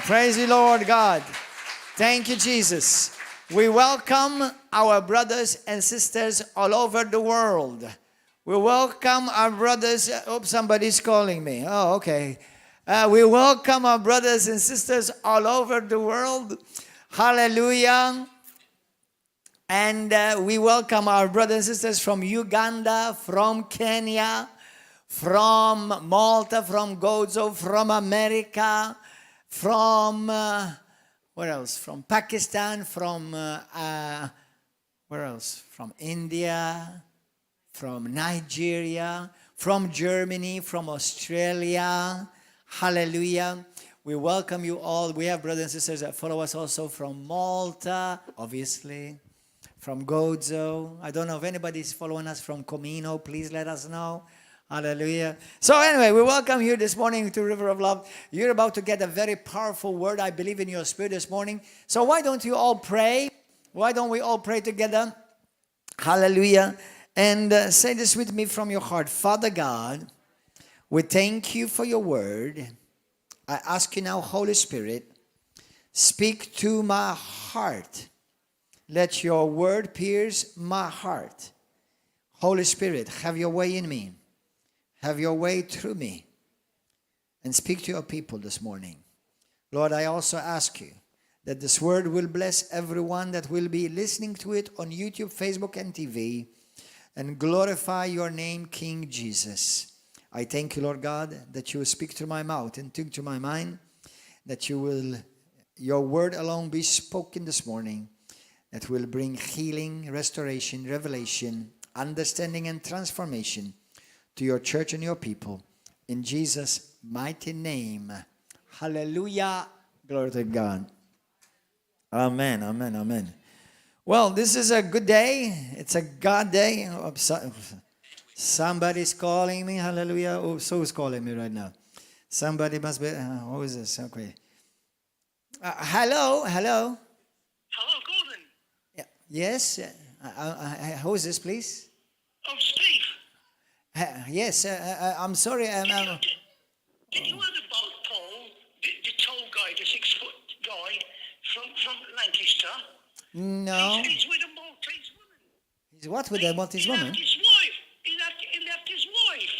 Praise the Lord God. Thank you, Jesus. We welcome our brothers and sisters all over the world. We welcome our brothers. Oh, somebody's calling me. Oh, okay. We welcome our brothers and sisters all over the world. Hallelujah. And we welcome our brothers and sisters from Uganda, from Kenya, from Malta, from Gozo, from America, from, where else? From Pakistan, from, where else? From India, from Nigeria, from Germany, from Australia. Hallelujah. We welcome you all. We have brothers and sisters that follow us also from Malta, obviously, from Gozo. I don't know if anybody's following us from Comino. Please let us know. Hallelujah. So anyway, we welcome you this morning to River of Love. You're about to get a very powerful word, I believe, in your spirit this morning. So why don't you all pray? Why don't we all pray together? Hallelujah. And say this with me from your heart. Father God, we thank you for your word. I ask you now, Holy Spirit, speak to my heart. Let your word pierce my heart. Holy Spirit, have your way in me. Have your way through me. And speak to your people this morning. Lord, I also ask you that this word will bless everyone that will be listening to it on YouTube, Facebook, and TV. And glorify your name, King Jesus. I thank you, Lord God, that you will speak through my mouth and think to my mind, that your word alone be spoken this morning, that will bring healing, restoration, revelation, understanding, and transformation to your church and your people. In Jesus' mighty name. Hallelujah. Glory to God. Amen, amen, amen. Well, this is a good day. It's a God day. Somebody's calling me. Hallelujah. Oh, so who's calling me right now? Somebody must be. Who is this? Okay. Hello. Hello, Gordon. Yeah. Yes. Who is this, please? Oh, Steve. Yes. I'm sorry. Did you hear about Paul, the tall guy, the 6-foot guy from Lancaster? No. He's with a Maltese woman. He's what with a Maltese woman? He left his wife. He left his wife.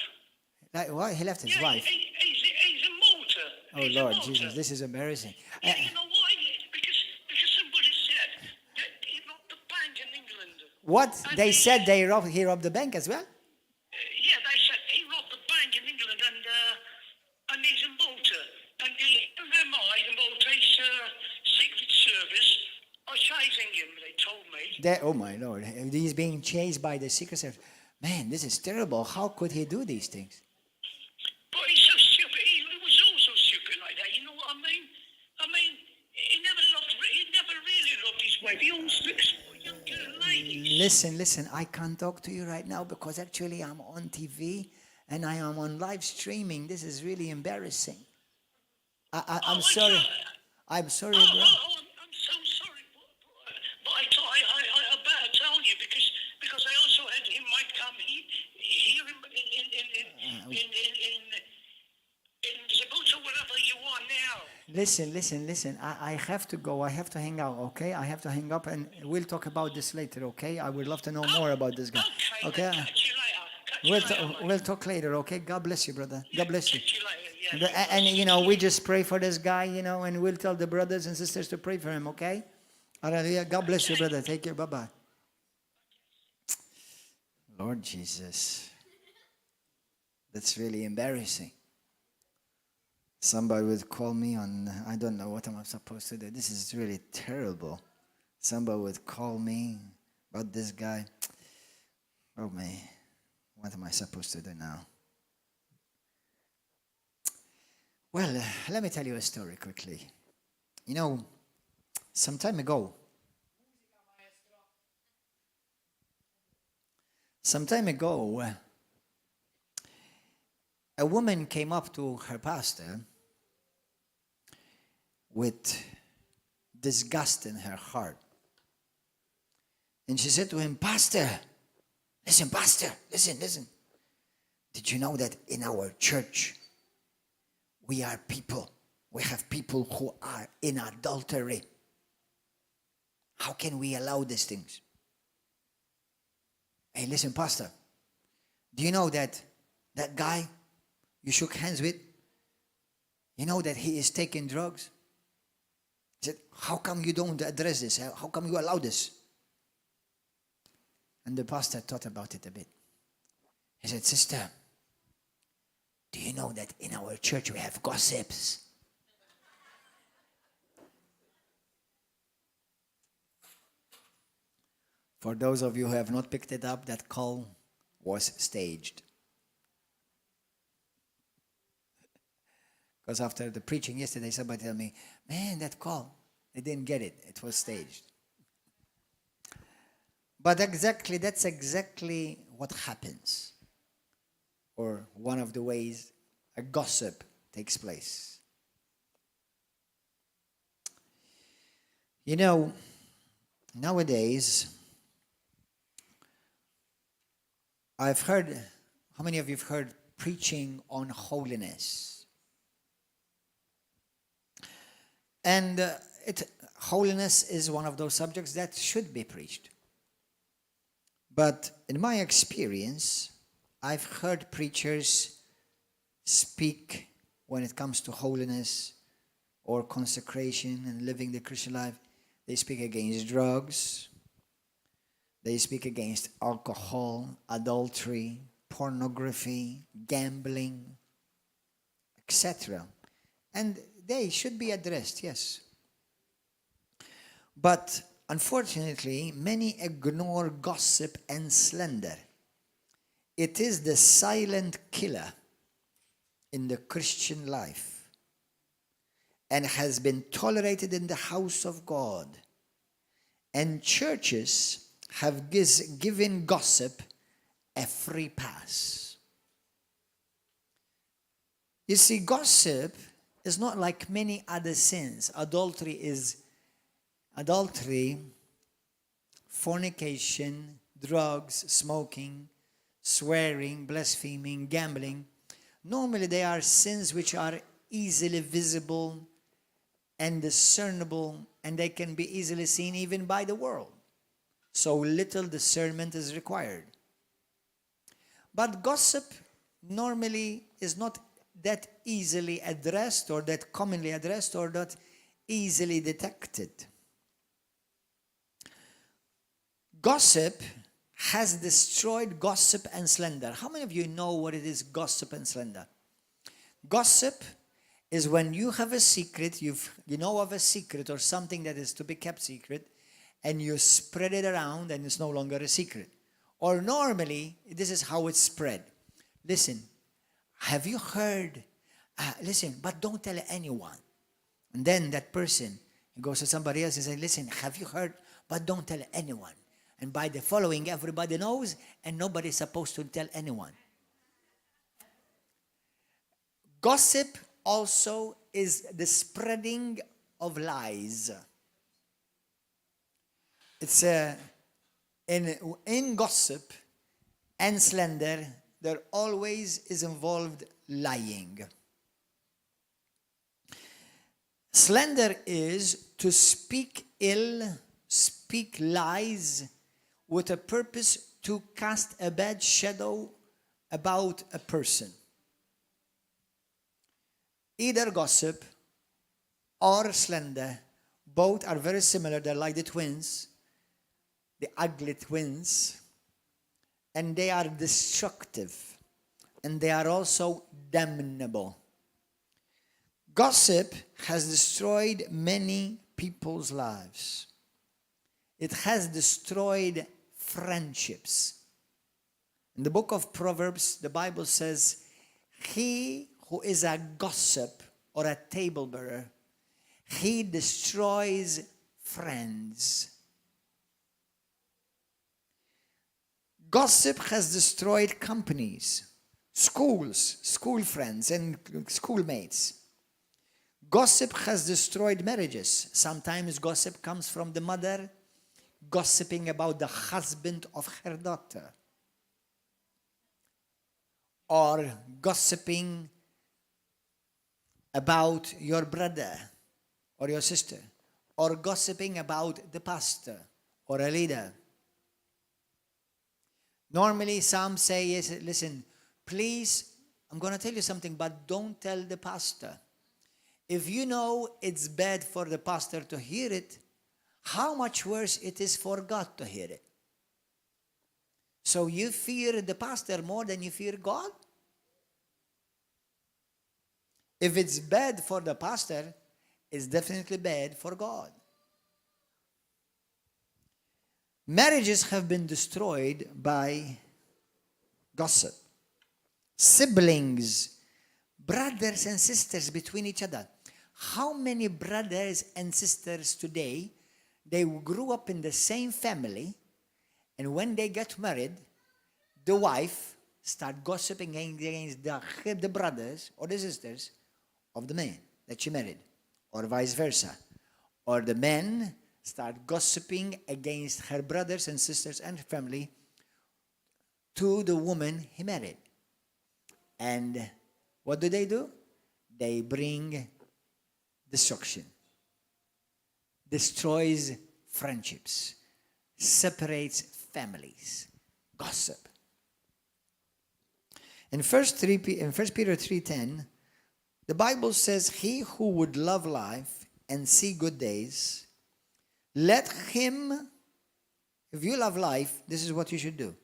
Like what? He left his wife? He's in Malta. Oh, He's Lord in Malta. Jesus, this is embarrassing. Yeah, you know why? Because somebody said that he robbed the bank in England. What? And They said he robbed the bank as well? Yeah, they said he robbed the bank in England and he's in Malta. And the MI, the Maltese Secret Service, are chasing him, they told me. Oh my Lord, he's being chased by the Secret Service. Man, this is terrible. How could he do these things? But he's so stupid. He was also stupid like that. You know what I mean? I mean, he never really loved his wife. He always looks for younger ladies. Listen, I can't talk to you right now because actually I'm on TV and I am on live streaming. This is really embarrassing. I'm sorry. I'm sorry, bro. I'm so sorry. But I better tell you because I also had him might come here in Djibouti, wherever you are now. Listen. I have to go. I have to hang out, okay? I have to hang up and we'll talk about this later, okay? I would love to know more about this guy. Okay? Catch you later. We'll talk later, okay? God bless you, brother. God bless you. Catch you later. Yeah. And we just pray for this guy, and we'll tell the brothers and sisters to pray for him, okay? Hallelujah. God bless you, brother. Take care. Bye-bye. Lord Jesus. That's really embarrassing. Somebody would call me on, I don't know what I'm supposed to do. This is really terrible. Somebody would call me about this guy. Oh, man. What am I supposed to do now? Well, let me tell you a story quickly. Some time ago, a woman came up to her pastor with disgust in her heart. And she said to him, Pastor, listen. Did you know that in our church, we have people who are in adultery. How can we allow these things? Hey, listen, Pastor, do you know that guy you shook hands with, you know that he is taking drugs? He said, how come you don't address this? How come you allow this? And the pastor thought about it a bit. He said, sister, do you know that in our church we have gossips? For those of you who have not picked it up, that call was staged. Because after the preaching yesterday, somebody told me, man, that call, they didn't get it. It was staged. But that's exactly what happens. Or one of the ways a gossip takes place. You know, nowadays, I've heard, how many of you have heard preaching on holiness? And holiness is one of those subjects that should be preached. But in my experience, I've heard preachers speak when it comes to holiness or consecration and living the Christian life. They speak against drugs. They speak against alcohol, adultery, pornography, gambling, etc. And they should be addressed, yes. But unfortunately, many ignore gossip and slander. It is the silent killer in the Christian life and has been tolerated in the house of God. And churches have given gossip a free pass. You see, gossip is not like many other sins. Adultery, fornication, drugs, smoking, swearing, blaspheming, gambling. Normally they are sins which are easily visible and discernible, and they can be easily seen even by the world. So little discernment is required. But gossip normally is not that easily addressed or that commonly addressed or that easily detected. Gossip has destroyed gossip and slander. How many of you know what it is, gossip and slander? Gossip is when you have a secret, you know of a secret or something that is to be kept secret, and you spread it around and it's no longer a secret. Or normally, this is how it's spread. Listen, have you heard? Listen, but don't tell anyone. And then that person goes to somebody else and says, listen, have you heard? But don't tell anyone. And by the following, everybody knows, and nobody is supposed to tell anyone. Gossip also is the spreading of lies. It's in gossip and slander, there always is involved lying. Slander is to speak ill, speak lies with a purpose to cast a bad shadow about a person. Either gossip or slander, both are very similar. They're like the twins, the ugly twins, and they are destructive, and they are also damnable. Gossip has destroyed many people's lives. It has destroyed friendships. In the book of Proverbs, the Bible says, he who is a gossip or a table-bearer, he destroys friends. Gossip has destroyed companies, schools, school friends, and schoolmates. Gossip has destroyed marriages. Sometimes gossip comes from the mother gossiping about the husband of her daughter, or gossiping about your brother or your sister, or gossiping about the pastor or a leader. Normally, some say, yes, listen, please, I'm going to tell you something, but don't tell the pastor. If you know it's bad for the pastor to hear it, how much worse it is for God to hear it. So you fear the pastor more than you fear God? If it's bad for the pastor, it's definitely bad for God. Marriages have been destroyed by gossip. Siblings, brothers and sisters between each other. How many brothers and sisters today, they grew up in the same family, and when they get married, the wife start gossiping against the brothers or the sisters of the man that she married, or vice versa. Or the man start gossiping against her brothers and sisters and family to the woman he married. And what do? They bring destruction, destroys friendships, separates families, gossip. In 1 Peter 3:10, the Bible says, he who would love life and see good days, let him, if you love life, this is what you should do.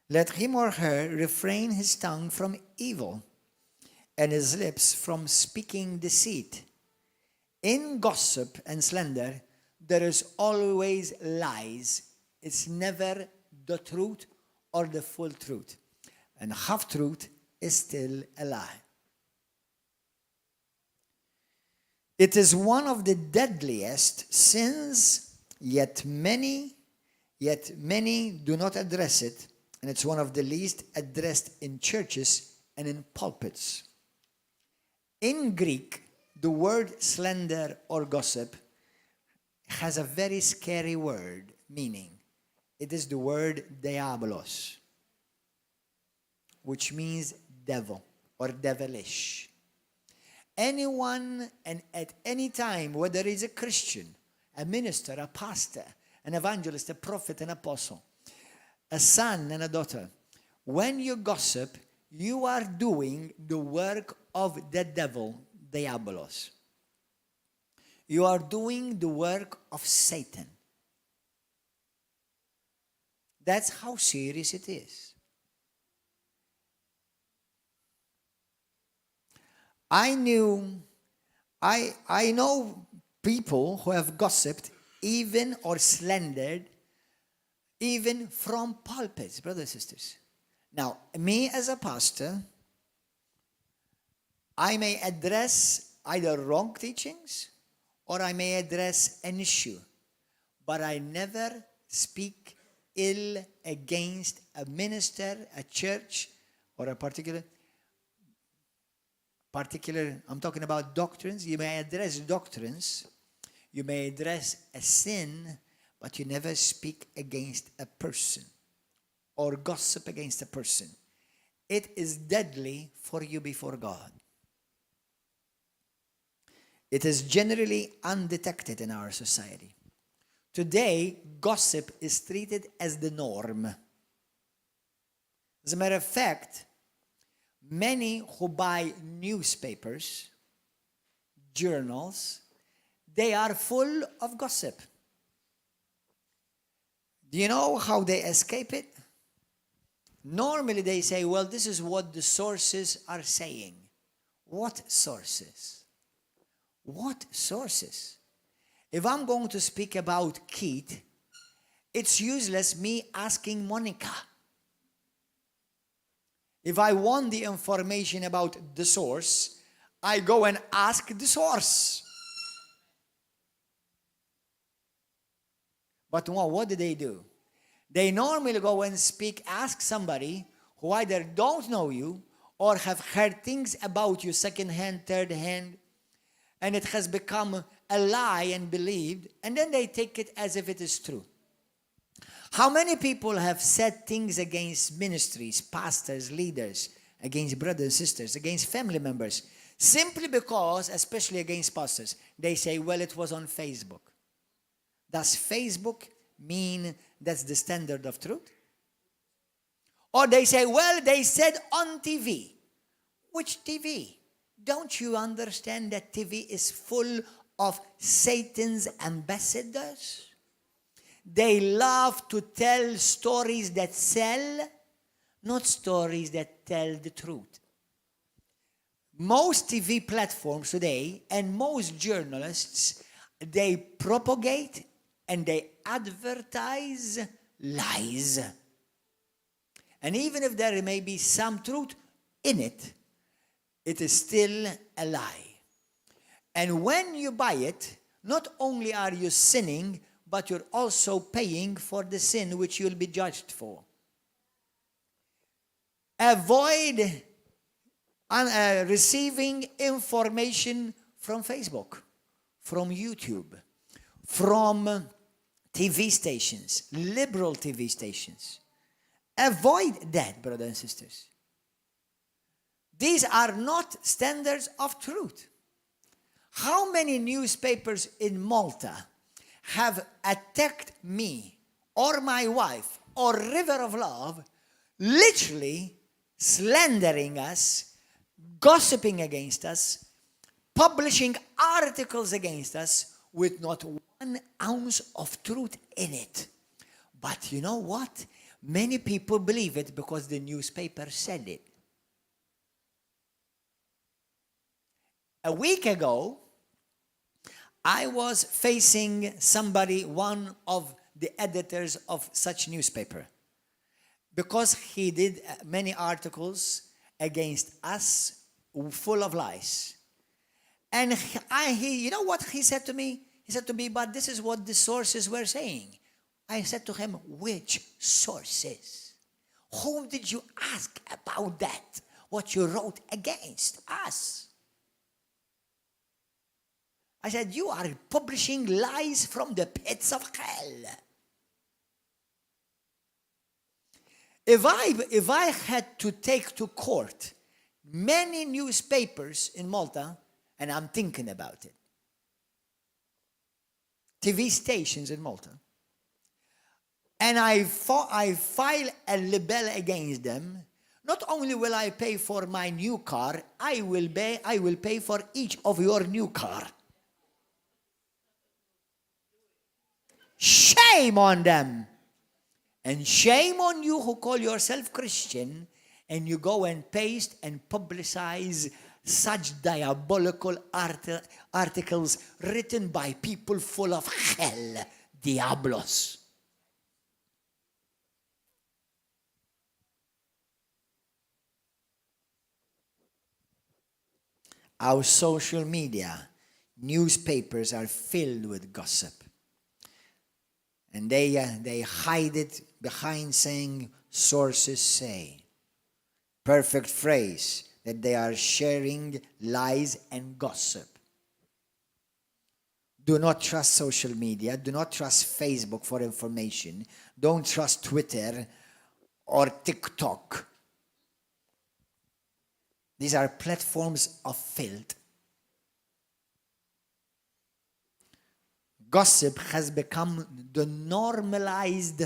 Let him or her refrain his tongue from evil and his lips from speaking deceit. In gossip and slander, there is always lies. It's never the truth or the full truth. And half-truth is still a lie. It is one of the deadliest sins, yet many do not address it, and it's one of the least addressed in churches and in pulpits. In Greek, the word slander or gossip has a very scary word meaning. It is the word diabolos, which means devil or devilish. Anyone and at any time, whether he's a Christian, a minister, a pastor, an evangelist, a prophet, an apostle, a son and a daughter, when you gossip, you are doing the work of the devil, diabolos. You are doing the work of Satan. That's how serious it is. I know people who have gossiped even or slandered even from pulpits, brothers and sisters. Now, me as a pastor, I may address either wrong teachings or I may address an issue, but I never speak ill against a minister, a church, or a particular, I'm talking about doctrines. You may address doctrines, you may address a sin, but you never speak against a person or gossip against a person. It is deadly for you before God. It is generally undetected in our society. Today, gossip is treated as the norm. As a matter of fact, many who buy newspapers, journals, they are full of gossip. Do you know how they escape it? Normally they say, well, this is what the sources are saying. What sources? What sources? If I'm going to speak about Keith, it's useless me asking Monica. If I want the information about the source, I go and ask the source. But what do? They normally go and ask somebody who either don't know you or have heard things about you second-hand, third-hand, and it has become a lie and believed, and then they take it as if it is true. How many people have said things against ministries, pastors, leaders, against brothers and sisters, against family members, Simply because, especially against pastors, they say, well, it was on Facebook. Does Facebook mean that's the standard of truth? Or they say, well, they said on TV. Which TV? Don't you understand that TV is full of Satan's ambassadors? They love to tell stories that sell, not stories that tell the truth. Most TV platforms today and most journalists, they propagate and they advertise lies. And even if there may be some truth in it, it is still a lie. And when you buy it, not only are you sinning, but you're also paying for the sin which you'll be judged for. Avoid receiving information from Facebook, from YouTube, from TV stations, liberal TV stations. Avoid that, brothers and sisters. These are not standards of truth. How many newspapers in Malta have attacked me or my wife or River of Love, literally slandering us, gossiping against us, publishing articles against us with not 1 ounce of truth in it? But you know what? Many people believe it because the newspaper said it. A week ago, I was facing somebody, one of the editors of such newspaper, because he did many articles against us full of lies. And he, you know what he said to me? He said to me, but this is what the sources were saying. I said to him, which sources? Whom did you ask about that? What you wrote against us? I said, you are publishing lies from the pits of hell. If I had to take to court many newspapers in Malta, and I'm thinking about it, TV stations in Malta, and I file a libel against them, not only will I pay for my new car, I will pay for each of your new car. Shame on them. And shame on you who call yourself Christian and you go and paste and publicize such diabolical articles written by people full of hell, diablos. Our social media, newspapers are filled with gossip. And they hide it behind saying, sources say. Perfect phrase that they are sharing lies and gossip. Do not trust social media. Do not trust Facebook for information. Don't trust Twitter or TikTok. These are platforms of filth. Gossip has become the normalized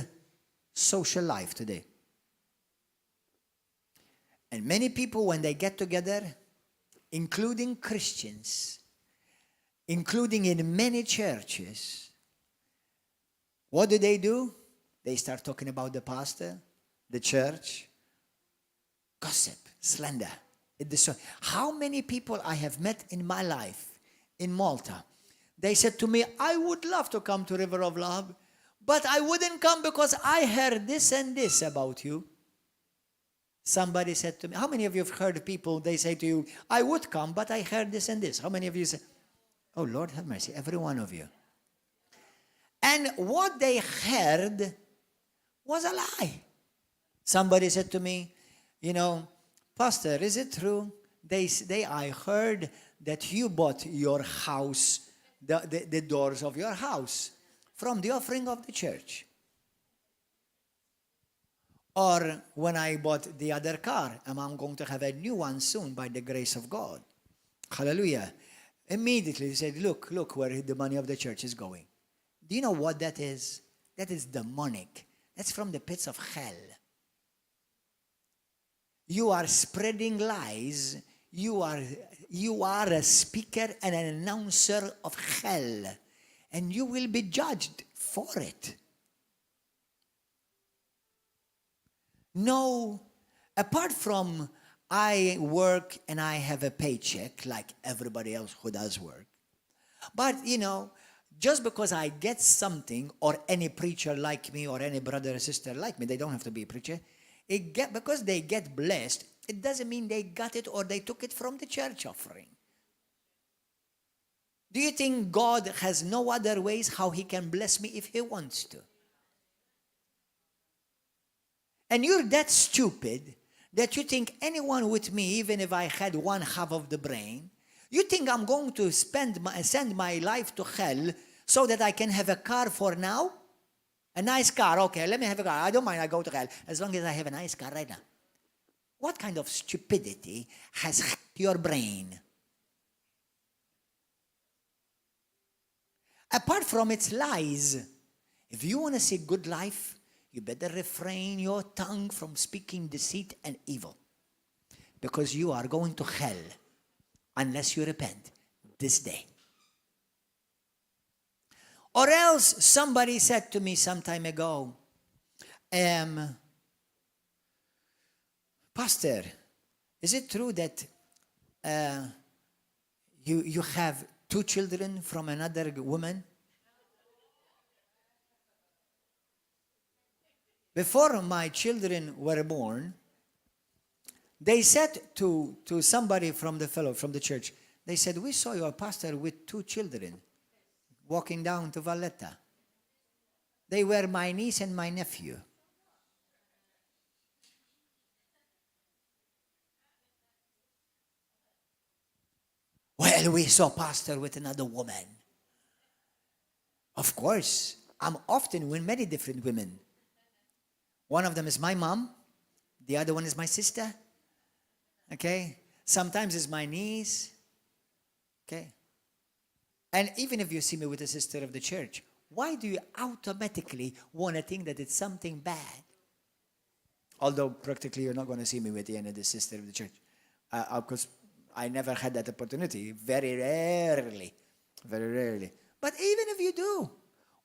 social life today. And many people, when they get together, including Christians, including in many churches, what do? They start talking about the pastor, the church, gossip, slander. How many people I have met in my life in Malta, they said to me, I would love to come to River of Love, but I wouldn't come because I heard this and this about you. Somebody said to me, how many of you have heard people, they say to you, I would come, but I heard this and this. How many of you say, oh Lord have mercy, every one of you. And what they heard was a lie. Somebody said to me, you know, Pastor, is it true? I heard that you bought your house, the doors of your house from the offering of the church. Or when I bought the other car, and I'm going to have a new one soon by the grace of God. Hallelujah. Immediately he said, look where the money of the church is going. Do you know what that is? That is demonic. That's from the pits of hell. You are spreading lies. You are a speaker and an announcer of hell. And you will be judged for it. No, apart from I work and I have a paycheck like everybody else who does work. But, just because I get something, or any preacher like me, or any brother or sister like me, they don't have to be a preacher, because they get blessed, it doesn't mean they got it or they took it from the church offering. Do you think God has no other ways how he can bless me if he wants to? And you're that stupid that you think anyone with me, even if I had one half of the brain, you think I'm going to send my life to hell so that I can have a car for now? A nice car, okay, let me have a car. I don't mind, I go to hell, as long as I have a nice car right now. What kind of stupidity has your brain? Apart from its lies, if you want to see good life, you better refrain your tongue from speaking deceit and evil. Because you are going to hell unless you repent this day. Or else somebody said to me some time ago, Pastor, is it true that you have 2 children from another woman? Before my children were born, they said to somebody from the church, they said, we saw your pastor with 2 children walking down to Valletta. They were my niece and my nephew. Well, we saw pastor with another woman. Of course, I'm often with many different women. One of them is my mom. The other one is my sister. Okay? Sometimes it's my niece. Okay? And even if you see me with a sister of the church, why do you automatically want to think that it's something bad? Although practically you're not going to see me with the sister of the church. Because I never had that opportunity. Very rarely. Very rarely. But even if you do,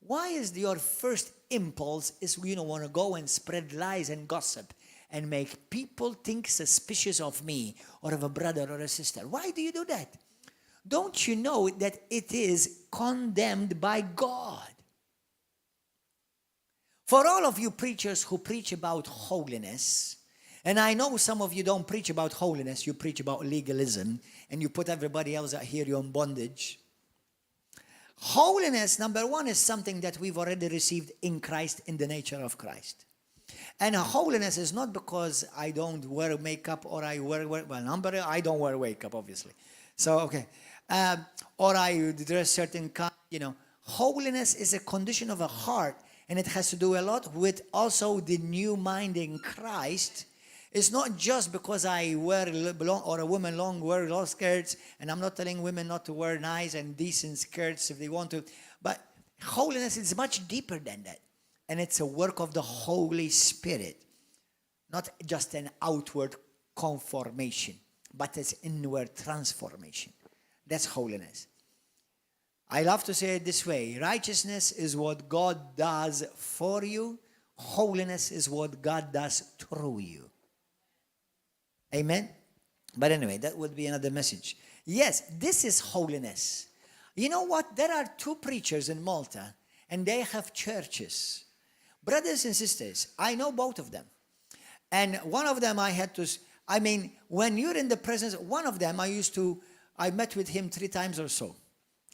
why is your first impulse is want to go and spread lies and gossip and make people think suspicious of me or of a brother or a sister? Why do you do that? Don't you know that it is condemned by God? For all of you preachers who preach about holiness, and I know some of you don't preach about holiness, you preach about legalism, and you put everybody else out here in bondage. Holiness, number one, is something that we've already received in Christ, in the nature of Christ. And holiness is not because I don't wear makeup or I I don't wear makeup, obviously. So, okay. Or I dress certain kind, Holiness is a condition of a heart, and it has to do a lot with also the new mind in Christ. It's not just because I wear long, or a woman wear long skirts, and I'm not telling women not to wear nice and decent skirts if they want to, but holiness is much deeper than that. And it's a work of the Holy Spirit, not just an outward conformation, but it's inward transformation. That's holiness. I love to say it this way: righteousness is what God does for you. Holiness is what God does through you. Amen? But anyway, that would be another message. Yes, this is holiness. You know what? There are 2 preachers in Malta, and they have churches. Brothers and sisters, I know both of them. And one of them when you're in the presence, one of them I met with him 3 times or so.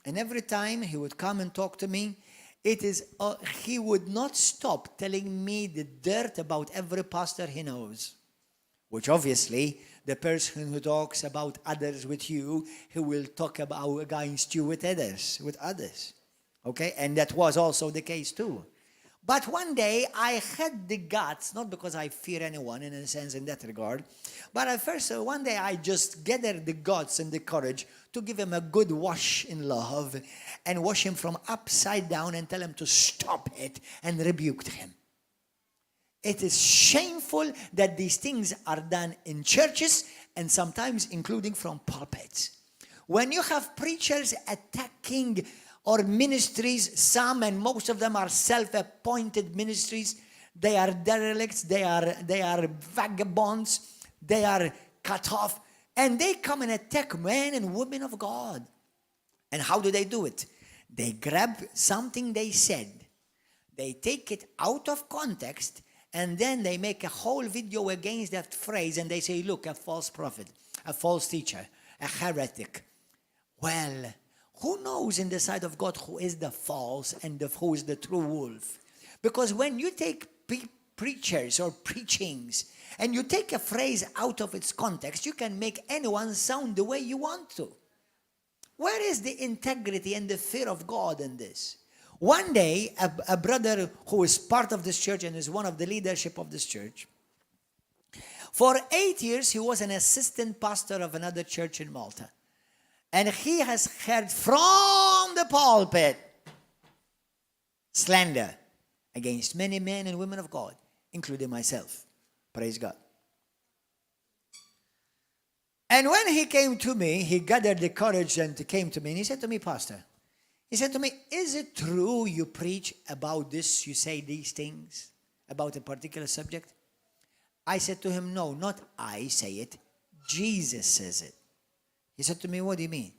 And every time he would come and talk to me, he would not stop telling me the dirt about every pastor he knows. Which obviously, the person who talks about others with you, he will talk against you with others. Okay? And that was also the case too. But one day I had the guts, not because I fear anyone in a sense in that regard, but one day I just gathered the guts and the courage to give him a good wash in love and wash him from upside down and tell him to stop it and rebuked him. It is shameful that these things are done in churches and sometimes including from pulpits. When you have preachers attacking or ministries, some and most of them are self-appointed ministries, they are derelicts, they are vagabonds, they are cut off, and they come and attack men and women of God. And how do they do it? They grab something they said, they take it out of context, and then they make a whole video against that phrase, and they say, look, a false prophet, a false teacher, a heretic. Well, who knows in the sight of God who is the false and who is the true wolf? Because when you take preachers or preachings and you take a phrase out of its context, you can make anyone sound the way you want to. Where is the integrity and the fear of God in this? One day, a brother who is part of this church and is one of the leadership of this church, for 8 years he was an assistant pastor of another church in Malta. And he has heard from the pulpit slander against many men and women of God, including myself. Praise God. And when he came to me, he gathered the courage and came to me, and he said to me, Pastor, he said to me, is it true you preach about this, you say these things about a particular subject? I said to him, no, not I say it, Jesus says it. He said to me, what do you mean?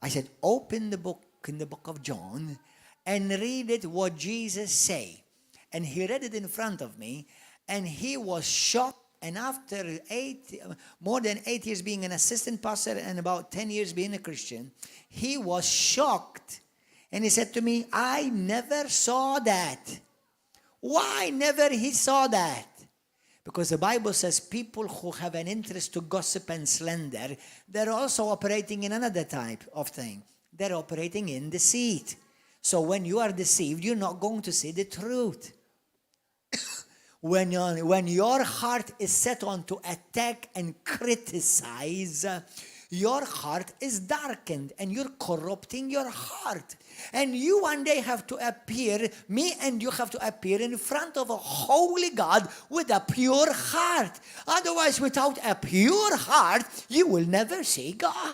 I said, open the book in the book of John and read it what Jesus say. And he read it in front of me, and he was shocked. And after more than 8 years being an assistant pastor and about 10 years being a Christian, he was shocked. And he said to me, I never saw that. Why never he saw that? Because the Bible says people who have an interest to gossip and slander, they're also operating in another type of thing. They're operating in deceit. So when you are deceived, you're not going to see the truth. When your heart is set on to attack and criticize, your heart is darkened and you're corrupting your heart. And you one day have to appear, me and you have to appear in front of a holy God with a pure heart. Otherwise, without a pure heart, you will never see God.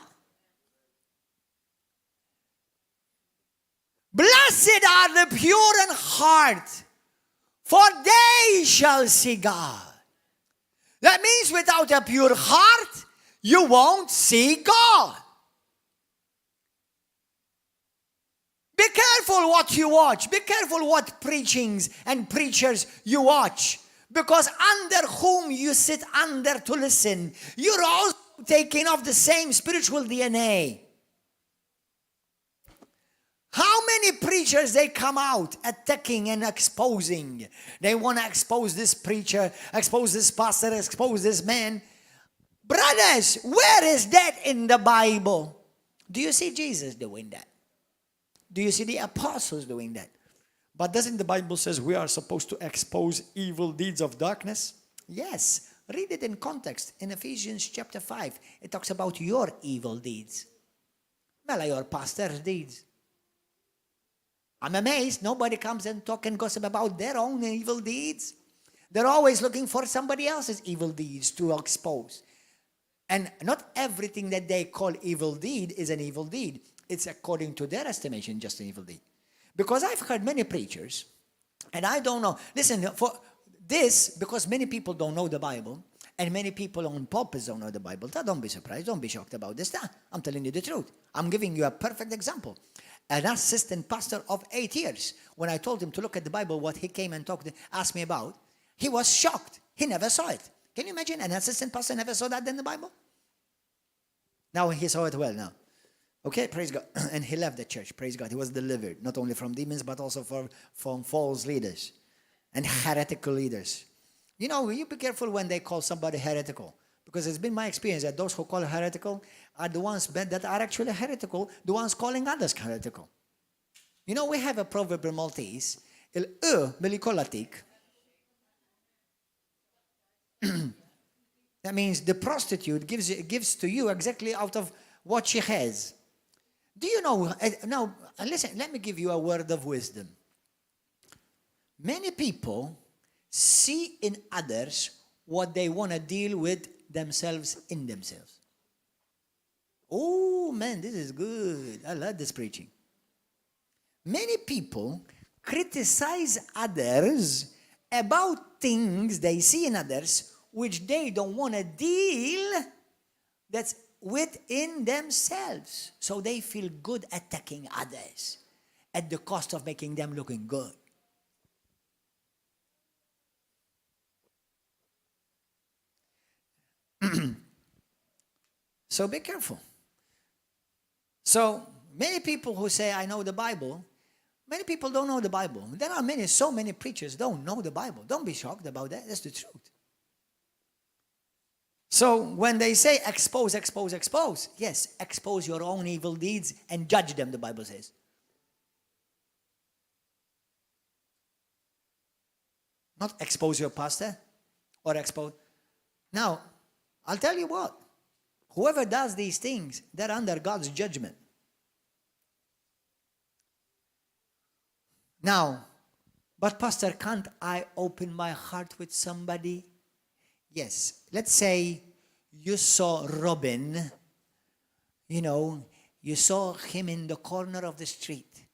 Blessed are the pure in heart, for they shall see God. That means without a pure heart, you won't see God. Be careful what you watch. Be careful what preachings and preachers you watch. Because under whom you sit under to listen, you're also taking off the same spiritual DNA. How many preachers they come out attacking and exposing? They want to expose this preacher, expose this pastor, expose this man. Brothers, where is that in the Bible? Do you see Jesus doing that? Do you see the apostles doing that? But doesn't the Bible says we are supposed to expose evil deeds of darkness? Yes. Read it in context. In Ephesians chapter 5, it talks about your evil deeds. Well, your pastor's deeds. I'm amazed nobody comes and talk and gossip about their own evil deeds. They're always looking for somebody else's evil deeds to expose. And not everything that they call evil deed is an evil deed. It's according to their estimation just an evil deed. Because I've heard many preachers, and I don't know. Listen, for this, because many people don't know the Bible, and many people on pulpits don't know the Bible, don't be surprised, don't be shocked about this. I'm telling you the truth. I'm giving you a perfect example. An assistant pastor of 8 years, when I told him to look at the Bible, what he came and asked me about, he was shocked. He never saw it. Can you imagine an assistant pastor never saw that in the Bible? Now he saw it well now. Okay, praise God. And he left the church, praise God. He was delivered, not only from demons, but also from false leaders and heretical leaders. You know, you be careful when they call somebody heretical. Because it's been my experience that those who call heretical are the ones that are actually heretical, the ones calling others heretical. You know, we have a proverb in Maltese. billi kollha tik. That means the prostitute gives to you exactly out of what she has. Do you know, now listen, let me give you a word of wisdom. Many people see in others what they want to deal with themselves in themselves. Oh man, this is good. I love this preaching. Many people criticize others about things they see in others which they don't want to deal that's within themselves. So they feel good attacking others at the cost of making them looking good. So be careful. So many people who say, I know the Bible, many people don't know the Bible. There are so many preachers don't know the Bible. Don't be shocked about that. That's the truth. So when they say expose, yes, expose your own evil deeds and judge them, the Bible says. Not expose your pastor or expose. Now, I'll tell you what. Whoever does these things, they're under God's judgment. Now, but Pastor, can't I open my heart with somebody? Yes. Let's say you saw Robin, you saw him in the corner of the street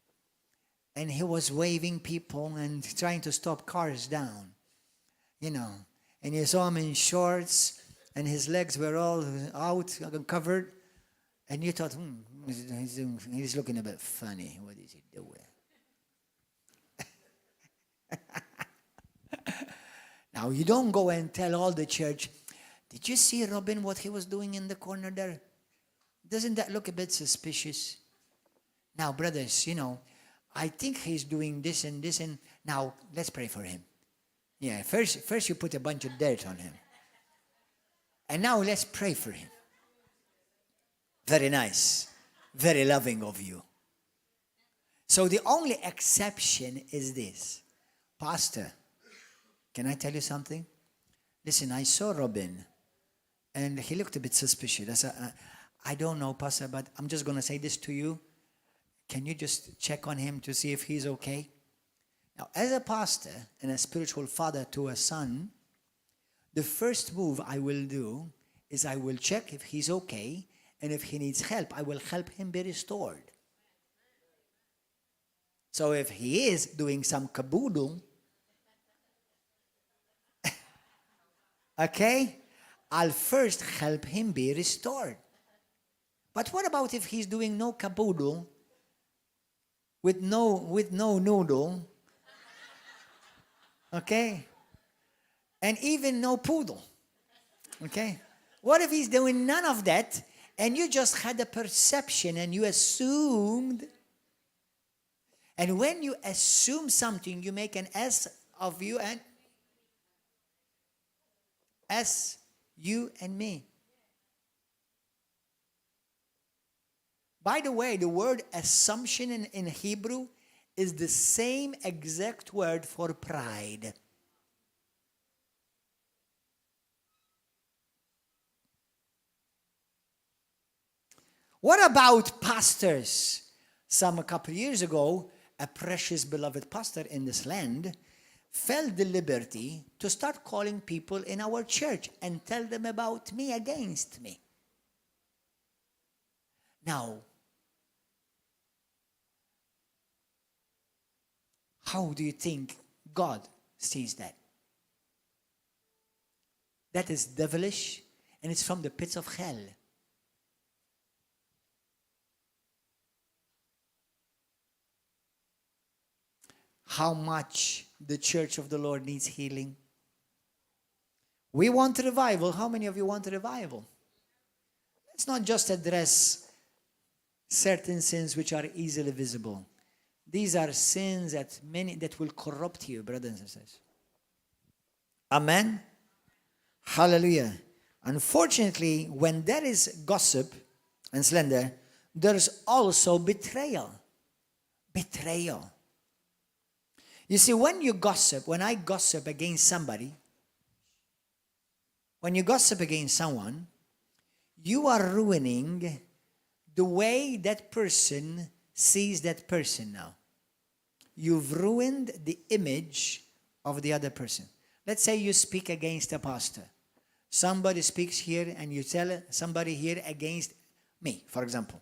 and he was waving people and trying to stop cars down, and you saw him in shorts and his legs were all out, covered, and you thought, he's looking a bit funny. What is he doing? Now, you don't go and tell all the church, did you see Robin, what he was doing in the corner there? Doesn't that look a bit suspicious? Now, brothers, I think he's doing this and this, and now let's pray for him. Yeah, first you put a bunch of dirt on him. And now let's pray for him. Very nice. Very loving of you. So the only exception is this. Pastor, can I tell you something? Listen, I saw Robin, and he looked a bit suspicious. I said, I don't know, Pastor, but I'm just going to say this to you. Can you just check on him to see if he's okay? Now, as a pastor and a spiritual father to a son, the first move I will do is I will check if he's okay, and if he needs help, I will help him be restored. So if he is doing some caboodle, okay, I'll first help him be restored. But what about if he's doing no caboodle, with no noodle, okay, and even no poodle, okay? What if he's doing none of that, and you just had a perception and you assumed? And when you assume something, you make an S of you and S, you and me. By the way, the word assumption in Hebrew is the same exact word for pride. What about pastors? A couple of years ago, a precious beloved pastor in this land felt the liberty to start calling people in our church and tell them about me against me. Now, how do you think God sees that? That is devilish, and it's from the pits of hell. How much the church of the Lord needs healing. We want revival. How many of you want revival? Let's not just address certain sins which are easily visible. These are sins that will corrupt you, brothers and sisters. Amen? Hallelujah. Unfortunately, when there is gossip and slander, there's also betrayal. Betrayal. You see, when you gossip, when I gossip against somebody, when you gossip against someone, you are ruining the way that person sees that person now. You've ruined the image of the other person. Let's say you speak against a pastor. Somebody speaks here and you tell somebody here against me, for example.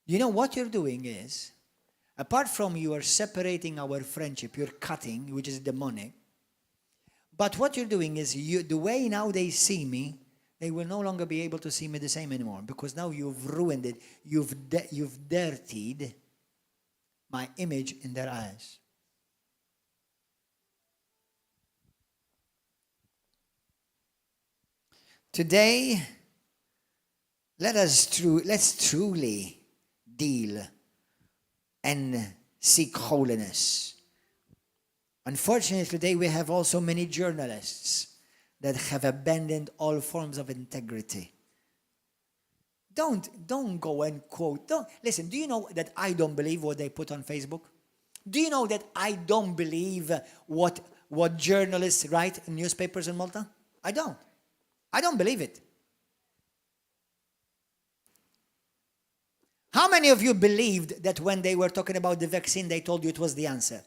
You know what you're doing is, apart from you are separating our friendship, you're cutting, which is demonic. But what you're doing is, the way now they see me, they will no longer be able to see me the same anymore, because now you've ruined it. You've dirtied my image in their eyes. Today, let's truly deal and seek holiness. Unfortunately, today we have also many journalists that have abandoned all forms of integrity. Don't go and quote. Listen, do you know that I don't believe what they put on Facebook? Do you know that I don't believe what journalists write in newspapers in Malta? I don't. I don't believe it. How many of you believed that when they were talking about the vaccine, they told you it was the answer?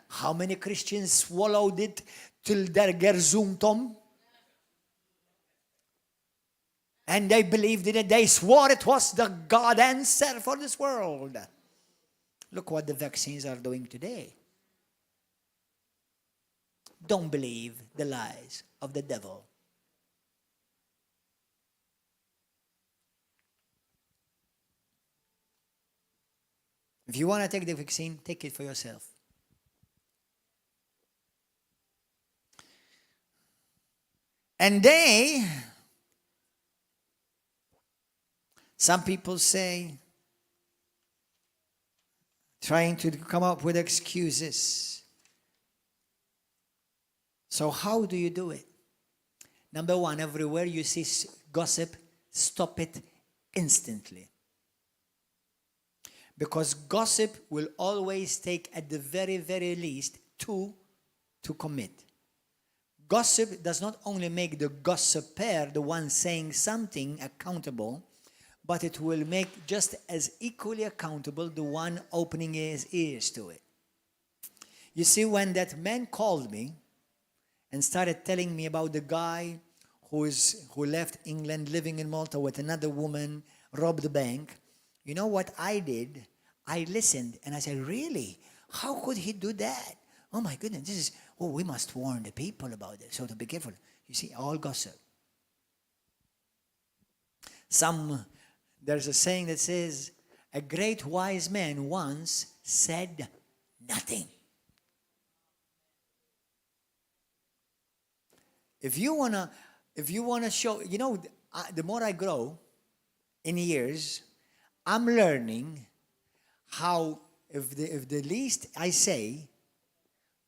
How many Christians swallowed it till their gerzum tom? And they believed in it. They swore it was the God answer for this world. Look what the vaccines are doing today. Don't believe the lies of the devil. If you want to take the vaccine, take it for yourself. And some people say, trying to come up with excuses. So how do you do it? Number one, everywhere you see gossip, stop it instantly. Because gossip will always take, at the very, very least, 2 to commit. Gossip does not only make the gossiper, the one saying something, accountable, but it will make just as equally accountable the one opening his ears to it. You see, when that man called me and started telling me about the guy who left England, living in Malta with another woman, robbed the bank, you know what I did? I listened and I said, really? How could he do that? Oh my goodness, we must warn the people about this, so to be careful. You see, all gossip. There's a saying that says, a great wise man once said nothing. If you wanna show, the more I grow in years, I'm learning how, if the least I say,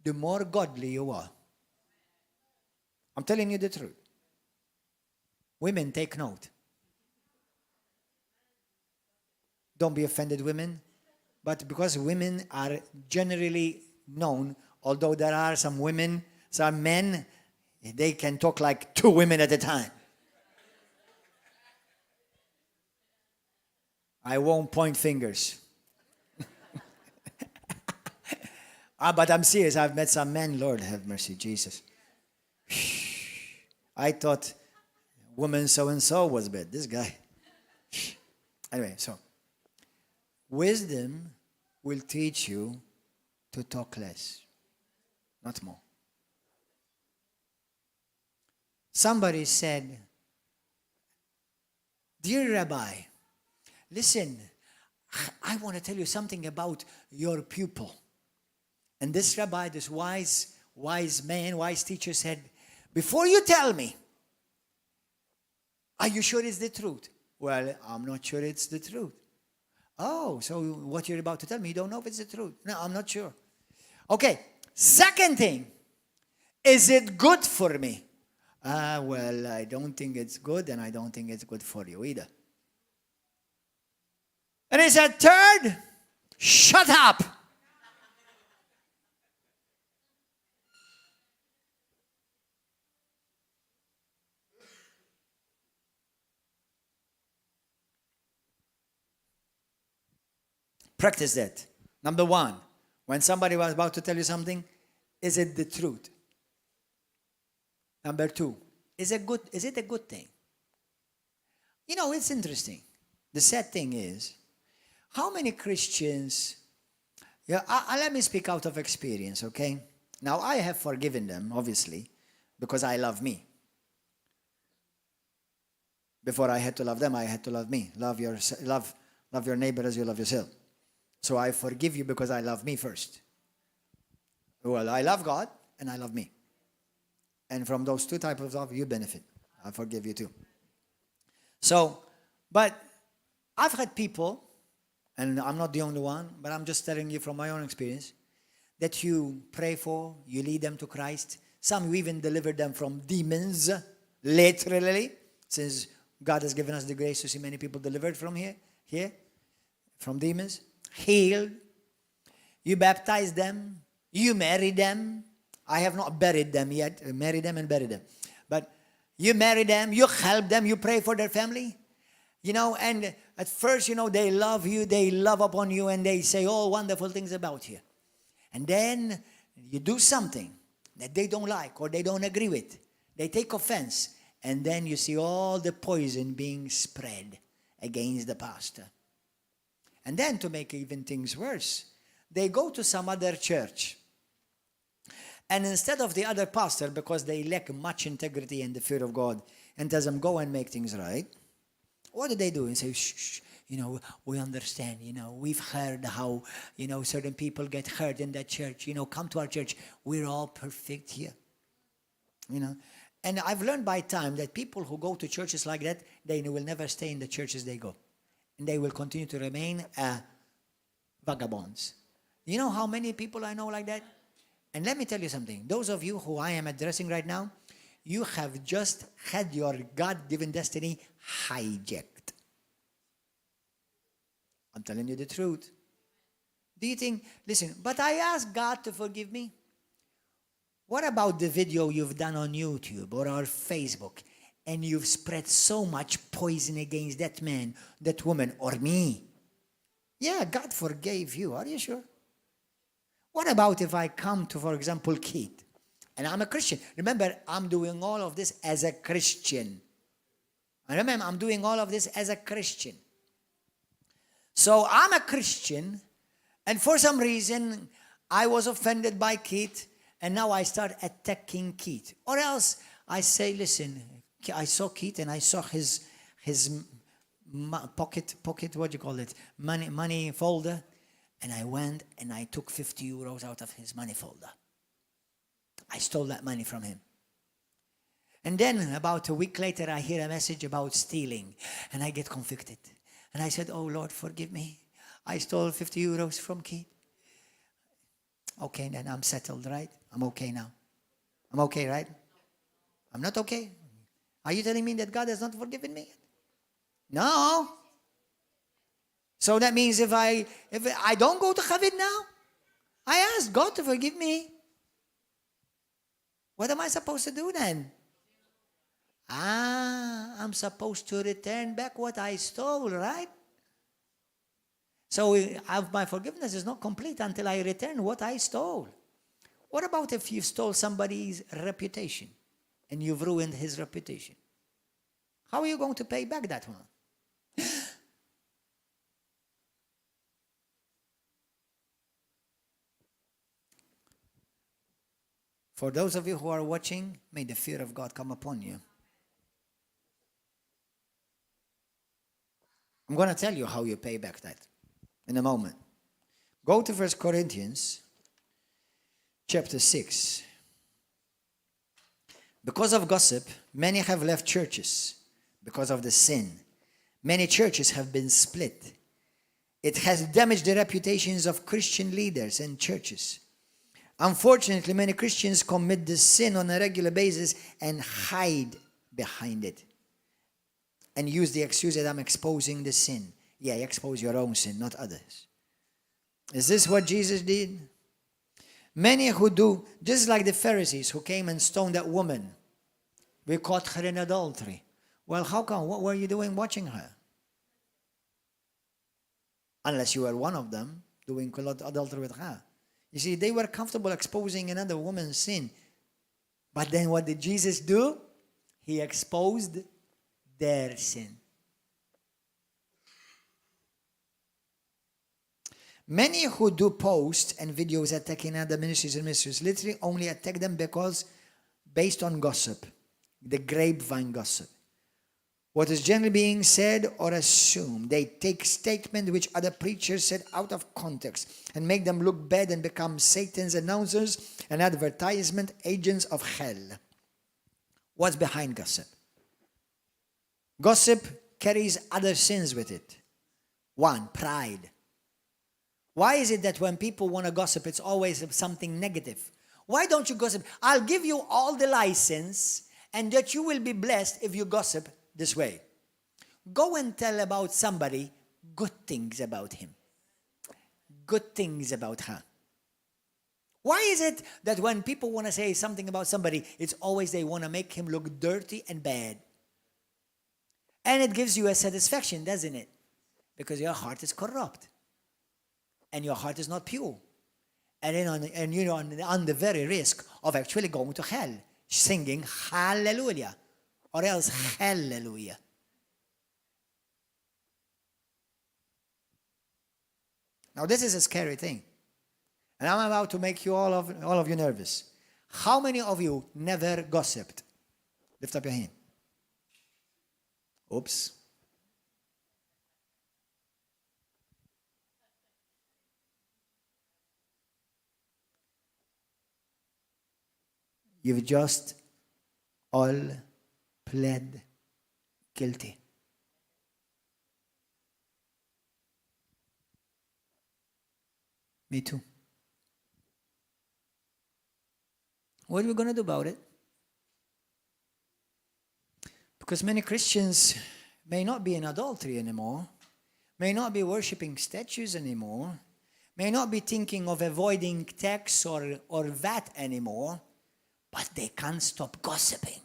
the more godly you are. I'm telling you the truth. Women, take note. Don't be offended, women. But because women are generally known, although there are some men, they can talk like 2 women at a time. I won't point fingers. But I'm serious. I've met some men, Lord have mercy, Jesus. I thought woman so-and-so was bad. This guy. Anyway, so wisdom will teach you to talk less, not more. Somebody said, dear Rabbi, listen, I want to tell you something about your pupil. And this rabbi, this wise man, wise teacher said, before you tell me, are you sure it's the truth? Well, I'm not sure it's the truth. Oh, so what you're about to tell me, you don't know if it's the truth. No, I'm not sure. Okay, second thing, is it good for me? Well, I don't think it's good, and I don't think it's good for you either. And he said, third, shut up. Practice that. Number one, when somebody was about to tell you something, is it the truth? Number two, is it a good thing? You know, it's interesting. The sad thing is, how many Christians, let me speak out of experience, okay? Now, I have forgiven them, obviously, because I love me. Before I had to love them, I had to love me. Love your neighbor as you love yourself. So I forgive you because I love me first. Well, I love God and I love me. And from those two types of love, you benefit. I forgive you too. So, but I've had people, and I'm not the only one, but I'm just telling you from my own experience, that you pray for, you lead them to Christ. Some you even deliver them from demons, literally, since God has given us the grace to see many people delivered from here, from demons, healed. You baptize them, you marry them. I have not buried them yet, marry them and bury them. But you marry them, you help them, you pray for their family. You know, and at first, you know, they love you, they love upon you, and they say all wonderful things about you. And then you do something that they don't like or they don't agree with. They take offense. And then you see all the poison being spread against the pastor. And then to make even things worse, they go to some other church. And instead of the other pastor, because they lack much integrity and the fear of God, and tells them, go and make things right, what do? And say, shh, you know, we understand, you know, we've heard how, you know, certain people get hurt in that church. You know, come to our church. We're all perfect here. You know. And I've learned by time that people who go to churches like that, they will never stay in the churches they go. And they will continue to remain vagabonds. You know how many people I know like that? And let me tell you something. Those of you who I am addressing right now, you have just had your God-given destiny hijacked. I'm telling you the truth. Do you think, listen, but I asked God to forgive me. What about the video you've done on YouTube or on Facebook and you've spread so much poison against that man, that woman, or me? Yeah, God forgave you. Are you sure? What about if I come to, for example, Keith, and I'm a Christian? Remember, I'm doing all of this as a Christian. And remember, I'm doing all of this as a Christian. So I'm a Christian, and for some reason, I was offended by Keith, and now I start attacking Keith. Or else I say, listen, I saw Keith and I saw his pocket, what do you call it? Money folder. And I went and I took 50 euros out of his money folder. I stole that money from him. And then about a week later, I hear a message about stealing. And I get convicted. And I said, oh Lord, forgive me. I stole 50 euros from Keith. Okay, then I'm settled, right? I'm okay now. I'm okay, right? I'm not okay. Are you telling me that God has not forgiven me? No. So that means if I don't go to heaven now, I ask God to forgive me. What am I supposed to do then? I'm supposed to return back what I stole, right? So my forgiveness is not complete until I return what I stole. What about if you stole somebody's reputation and you've ruined his reputation? How are you going to pay back that one? For those of you who are watching, may the fear of God come upon you. I'm going to tell you how you pay back that in a moment. Go to 1 Corinthians chapter 6. Because of gossip, many have left churches because of the sin. Many churches have been split. It has damaged the reputations of Christian leaders and churches. Unfortunately, many Christians commit this sin on a regular basis and hide behind it and use the excuse that I'm exposing the sin. Yeah, you expose your own sin, not others. Is this what Jesus did? Many who do, just like the Pharisees who came and stoned that woman. We caught her in adultery. Well, how come? What were you doing watching her? Unless you were one of them doing adultery with her. You see, they were comfortable exposing another woman's sin. But then what did Jesus do? He exposed their sin. Many who do posts and videos attacking other ministries and ministers literally only attack them based on gossip, the grapevine gossip. What is generally being said or assumed. They take statements which other preachers said out of context and make them look bad and become Satan's announcers and advertisement agents of hell. What's behind gossip? Gossip carries other sins with it. One, pride. Why is it that when people want to gossip, it's always something negative? Why don't you gossip? I'll give you all the license and that you will be blessed if you gossip this way. Go and tell about somebody good things about him. Good things about her. Why is it that when people want to say something about somebody, it's always they want to make him look dirty and bad? And it gives you a satisfaction, doesn't it? Because your heart is corrupt. And your heart is not pure. And you're on the very risk of actually going to hell, singing hallelujah, or else hallelujah. Now this is a scary thing. And I'm about to make you all of you nervous. How many of you never gossiped? Lift up your hand. Oops. You've just all pled guilty. Me too. What are we going to do about it? Because many Christians may not be in adultery anymore, may not be worshiping statues anymore, may not be thinking of avoiding tax or VAT anymore, but they can't stop gossiping.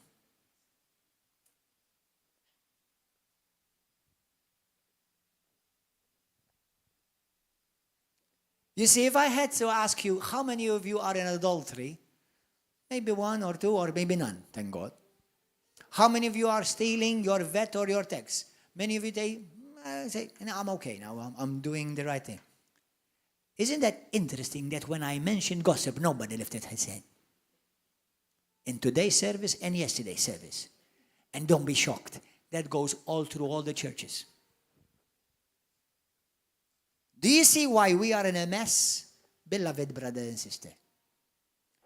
You see, if I had to ask you, how many of you are in adultery? Maybe one or two, or maybe none, thank God. How many of you are stealing your VAT or your tax? Many of you say, no, I'm okay now, I'm doing the right thing. Isn't that interesting that when I mentioned gossip, nobody lifted his hand? In today's service and yesterday's service. And don't be shocked, that goes all through all the churches. Do you see why we are in a mess? Beloved brother and sister.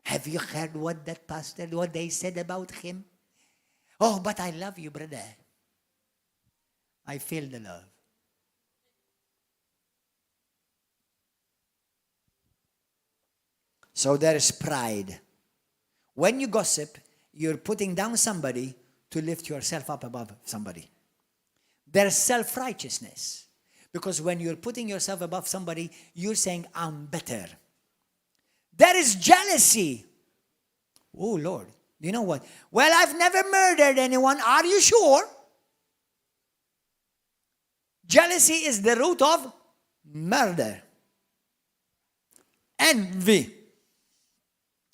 Have you heard what that pastor, what they said about him? Oh, but I love you, brother. I feel the love. So there is pride. When you gossip, you're putting down somebody to lift yourself up above somebody. There's self-righteousness. Because when you're putting yourself above somebody, you're saying, I'm better. There is jealousy. Oh, Lord. You know what? Well, I've never murdered anyone. Are you sure? Jealousy is the root of murder. Envy.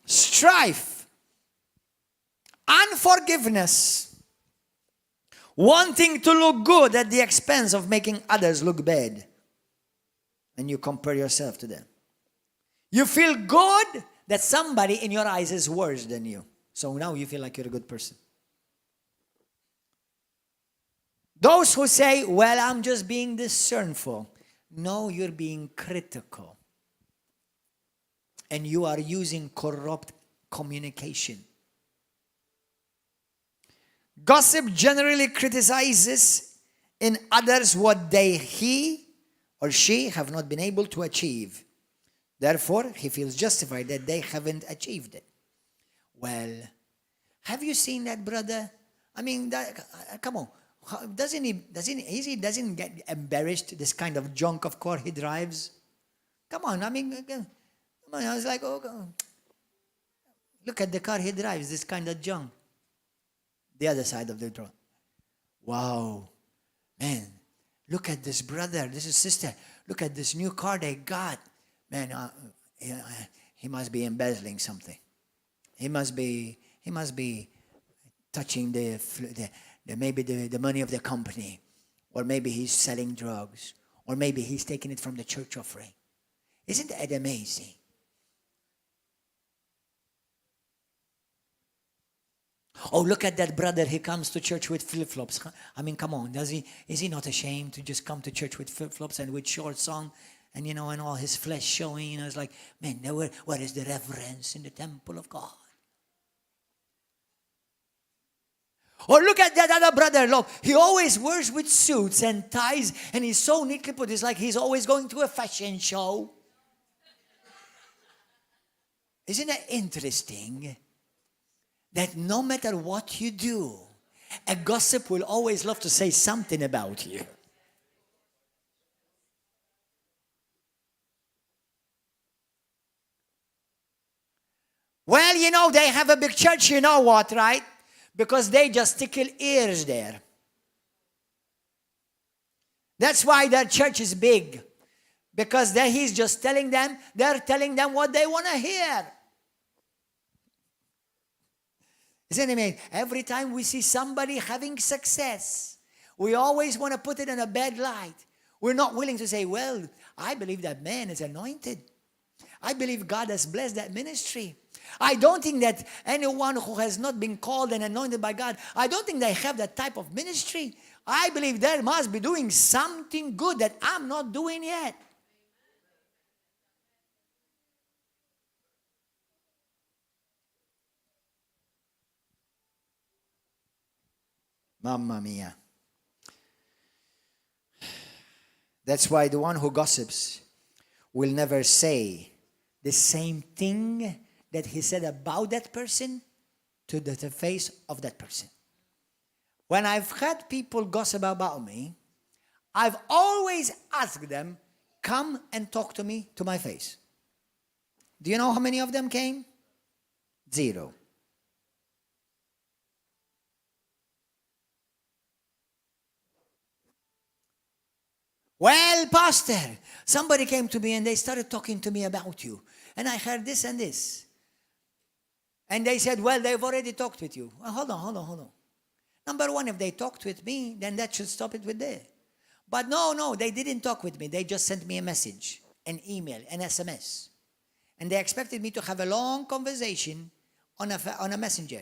Strife. Unforgiveness. Wanting to look good at the expense of making others look bad. And you compare yourself to them. You feel good that somebody in your eyes is worse than you. So now you feel like you're a good person. Those who say, well, I'm just being discernful. No, you're being critical. And you are using corrupt communication. Gossip generally criticizes in others what he or she have not been able to achieve. Therefore, he feels justified that they haven't achieved it. Well, have you seen that brother? I mean, come on. Doesn't he get embarrassed, this kind of junk of car he drives? Come on, I mean, come on, I was like, oh, look at the car he drives, this kind of junk. The other side of the road. Wow, man, look at this brother, this is sister. look at this new car they got. Man, he must be embezzling something. He must be touching maybe the money of the company. Or maybe he's selling drugs. Or maybe he's taking it from the church offering. Isn't that amazing? Oh, look at that brother. He comes to church with flip-flops. I mean, come on. Is he not ashamed to just come to church with flip-flops and with shorts on? And, and all his flesh showing. It's like, man, where is the reverence in the temple of God? Or look at that other brother. Look, he always wears with suits and ties. And he's so neatly put. It's like he's always going to a fashion show. Isn't that interesting? That no matter what you do, a gossip will always love to say something about you. Well, they have a big church, you know what, right? Because they just tickle ears there. That's why their church is big. Because he's just they're telling them what they want to hear. Isn't it amazing? Every time we see somebody having success, we always want to put it in a bad light. We're not willing to say, well, I believe that man is anointed. I believe God has blessed that ministry. I don't think that anyone who has not been called and anointed by God, I don't think they have that type of ministry. I believe they must be doing something good that I'm not doing yet. Mamma mia. That's why the one who gossips will never say the same thing that he said about that person to the face of that person. When I've had people gossip about me, I've always asked them, come and talk to me to my face. Do you know how many of them came? 0. Well, Pastor, somebody came to me and they started talking to me about you. And I heard this and this. And they said, well, they've already talked with you. Well, hold on. Number one, if they talked with me, then that should stop it with there. But no, they didn't talk with me. They just sent me a message, an email, an SMS. And they expected me to have a long conversation on a messenger.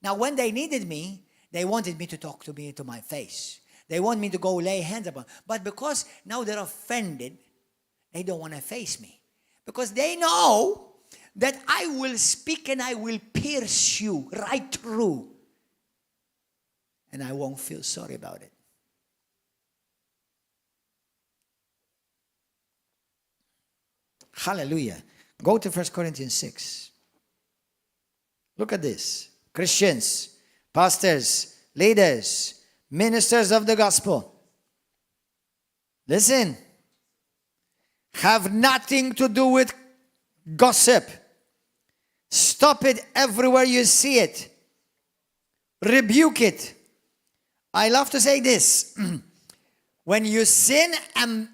Now, when they needed me, they wanted me to talk to me to my face. They want me to go lay hands upon. But because now they're offended, they don't want to face me. Because they know that I will speak and I will pierce you right through. And I won't feel sorry about it. Hallelujah. Go to 1 Corinthians 6. Look at this. Christians, pastors, leaders, ministers of the gospel. Listen. Have nothing to do with gossip. Stop it everywhere you see it. Rebuke it. I love to say this. When you see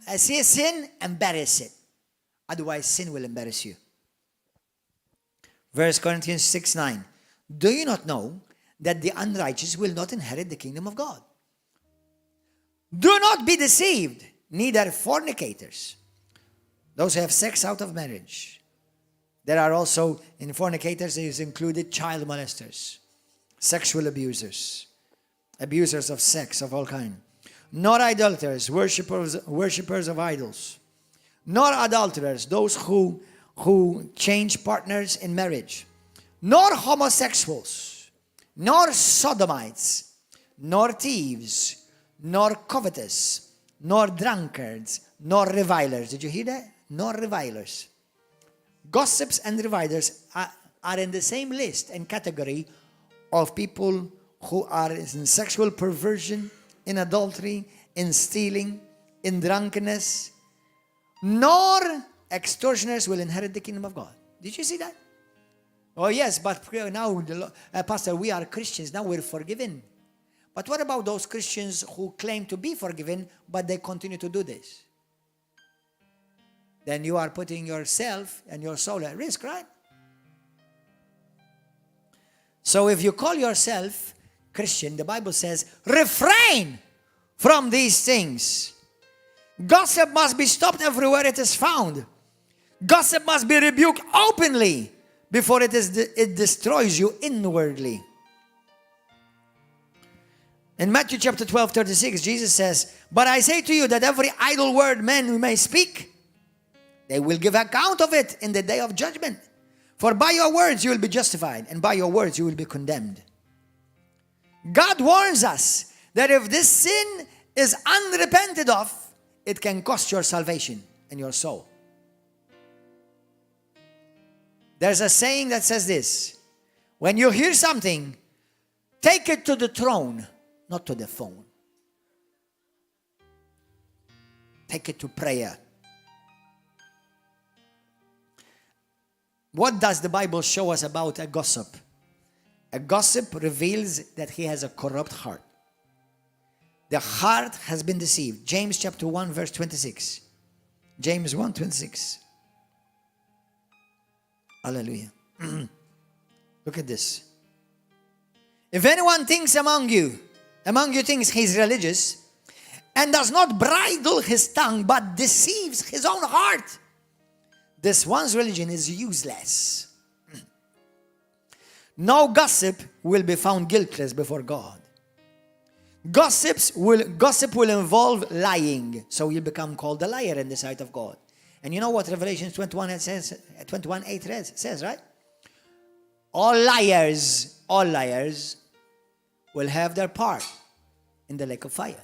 a sin, embarrass it. Otherwise, sin will embarrass you. 1 Corinthians 6:9. Do you not know that the unrighteous will not inherit the kingdom of God? Do not be deceived, neither fornicators, those who have sex out of marriage. There are also, in fornicators, there is included child molesters, sexual abusers, abusers of sex of all kind, nor idolaters, worshippers of idols, nor adulterers, those who change partners in marriage, nor homosexuals, nor sodomites, nor thieves, nor covetous, nor drunkards, nor revilers. Did you hear that? Nor revilers. Gossips and revilers are in the same list and category of people who are in sexual perversion, in adultery, in stealing, in drunkenness. Nor extortioners will inherit the kingdom of God. Did you see that? Oh yes, but now, Pastor, we are Christians. Now we're forgiven. But what about those Christians who claim to be forgiven, but they continue to do this? then you are putting yourself and your soul at risk, right? So if you call yourself Christian, the Bible says, refrain from these things. Gossip must be stopped everywhere it is found. Gossip must be rebuked openly before it destroys you inwardly. In Matthew chapter 12:36, Jesus says, but I say to you that every idle word men may speak, they will give account of it in the day of judgment. For by your words you will be justified, and by your words you will be condemned. God warns us that if this sin is unrepented of, it can cost your salvation and your soul. There's a saying that says this: when you hear something, take it to the throne, not to the phone. Take it to prayer. What does the Bible show us about a gossip? A gossip reveals that he has a corrupt heart. The heart has been deceived. James chapter 1 verse 26. James 1:26. Hallelujah. Look at this. If anyone thinks among you thinks he's religious, and does not bridle his tongue, but deceives his own heart, this one's religion is useless. No gossip will be found guiltless before God. Gossip will involve lying, so you'll become called a liar in the sight of God. And you know what Revelation 21:8 says, right? All liars will have their part in the lake of fire.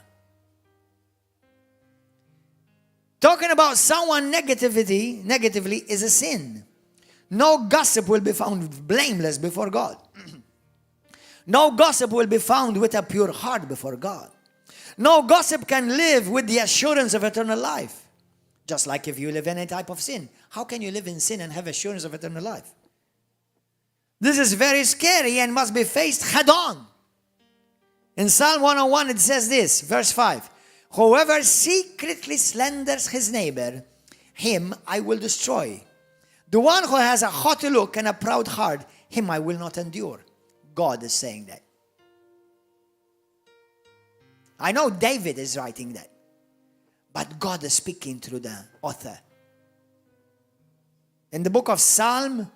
Talking about someone negatively is a sin. No gossip will be found blameless before God. No gossip will be found with a pure heart before God. No gossip can live with the assurance of eternal life. Just like if you live in any type of sin. How can you live in sin and have assurance of eternal life? This is very scary and must be faced head on. In Psalm 101 it says this, verse 5. Whoever secretly slanders his neighbor, him I will destroy. The one who has a haughty look and a proud heart, him I will not endure. God is saying that. I know David is writing that, but God is speaking through the author. In the book of Psalm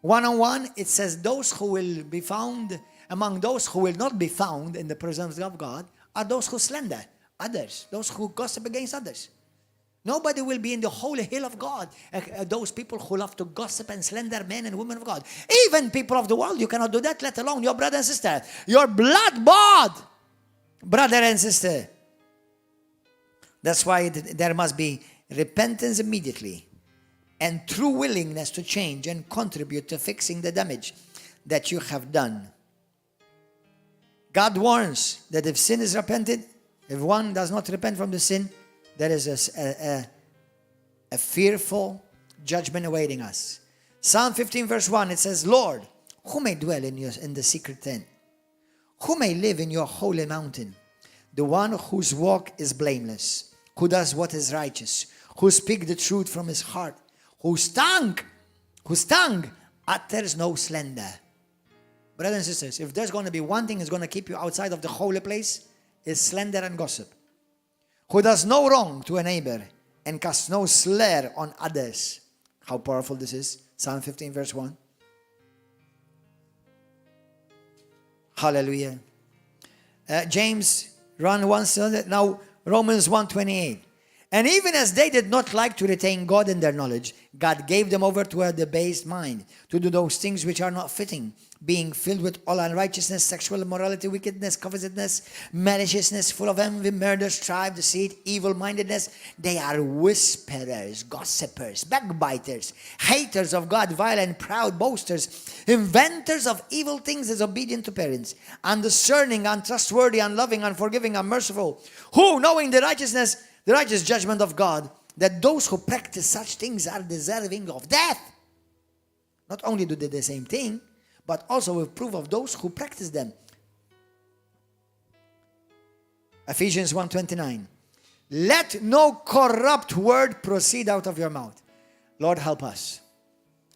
101, it says those who will be found, among those who will not be found in the presence of God, are those who slander others, those who gossip against others. Nobody will be in the holy hill of God. Those people who love to gossip and slander men and women of God. Even people of the world, you cannot do that, let alone your brother and sister. Your blood-bought brother and sister. That's why there must be repentance immediately and true willingness to change and contribute to fixing the damage that you have done. God warns that if sin is repented, if one does not repent from the sin, there is a fearful judgment awaiting us. Psalm 15 verse 1, it says, Lord, who may dwell in the secret tent? Who may live in your holy mountain? The one whose walk is blameless, who does what is righteous, who speaks the truth from his heart, whose tongue utters no slander. Brothers and sisters, if there's going to be one thing that's going to keep you outside of the holy place, is slander and gossip. Who does no wrong to a neighbor and casts no slur on others. How powerful this is. Psalm 15 verse 1. Hallelujah. James run once. Now Romans 1:28. And even as they did not like to retain God in their knowledge, God gave them over to a debased mind, to do those things which are not fitting, being filled with all unrighteousness, sexual immorality, wickedness, covetousness, maliciousness, full of envy, murder, strife, deceit, evil-mindedness. They are whisperers, gossipers, backbiters, haters of God, violent, proud, boasters, inventors of evil things, disobedient to parents, undiscerning, untrustworthy, unloving, unforgiving, unmerciful, who, knowing the righteous judgment of God, that those who practice such things are deserving of death. Not only do they the same thing, but also with proof of those who practice them. Ephesians 1:29. Let no corrupt word proceed out of your mouth. Lord, help us.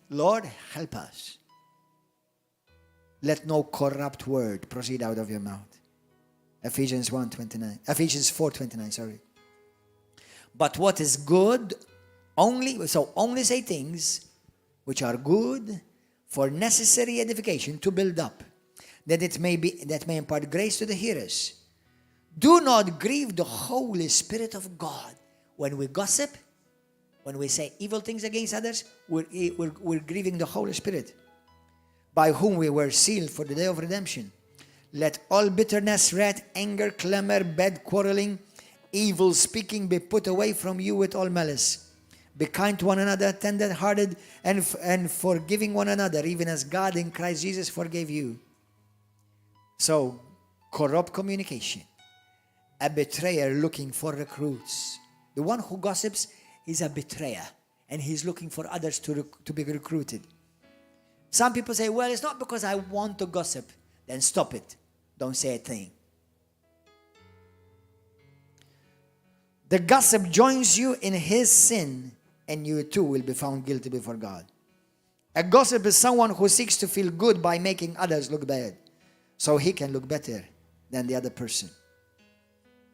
Lord, help us. Let no corrupt word proceed out of your mouth. Ephesians 4:29, sorry. But what is good, only say things which are good for necessary edification to build up, that may impart grace to the hearers. Do not grieve the Holy Spirit of God. When we gossip, when we say evil things against others, we're grieving the Holy Spirit, by whom we were sealed for the day of redemption. Let all bitterness, wrath, anger, clamor, bad quarreling, evil speaking be put away from you with all malice. Be kind to one another, tender-hearted, and forgiving one another, even as God in Christ Jesus forgave you. So, corrupt communication. A betrayer looking for recruits. The one who gossips is a betrayer, and he's looking for others to be recruited. Some people say, well, it's not because I want to gossip. Then stop it. Don't say a thing. The gossip joins you in his sin, and you too will be found guilty before God. A gossip is someone who seeks to feel good by making others look bad, so he can look better than the other person.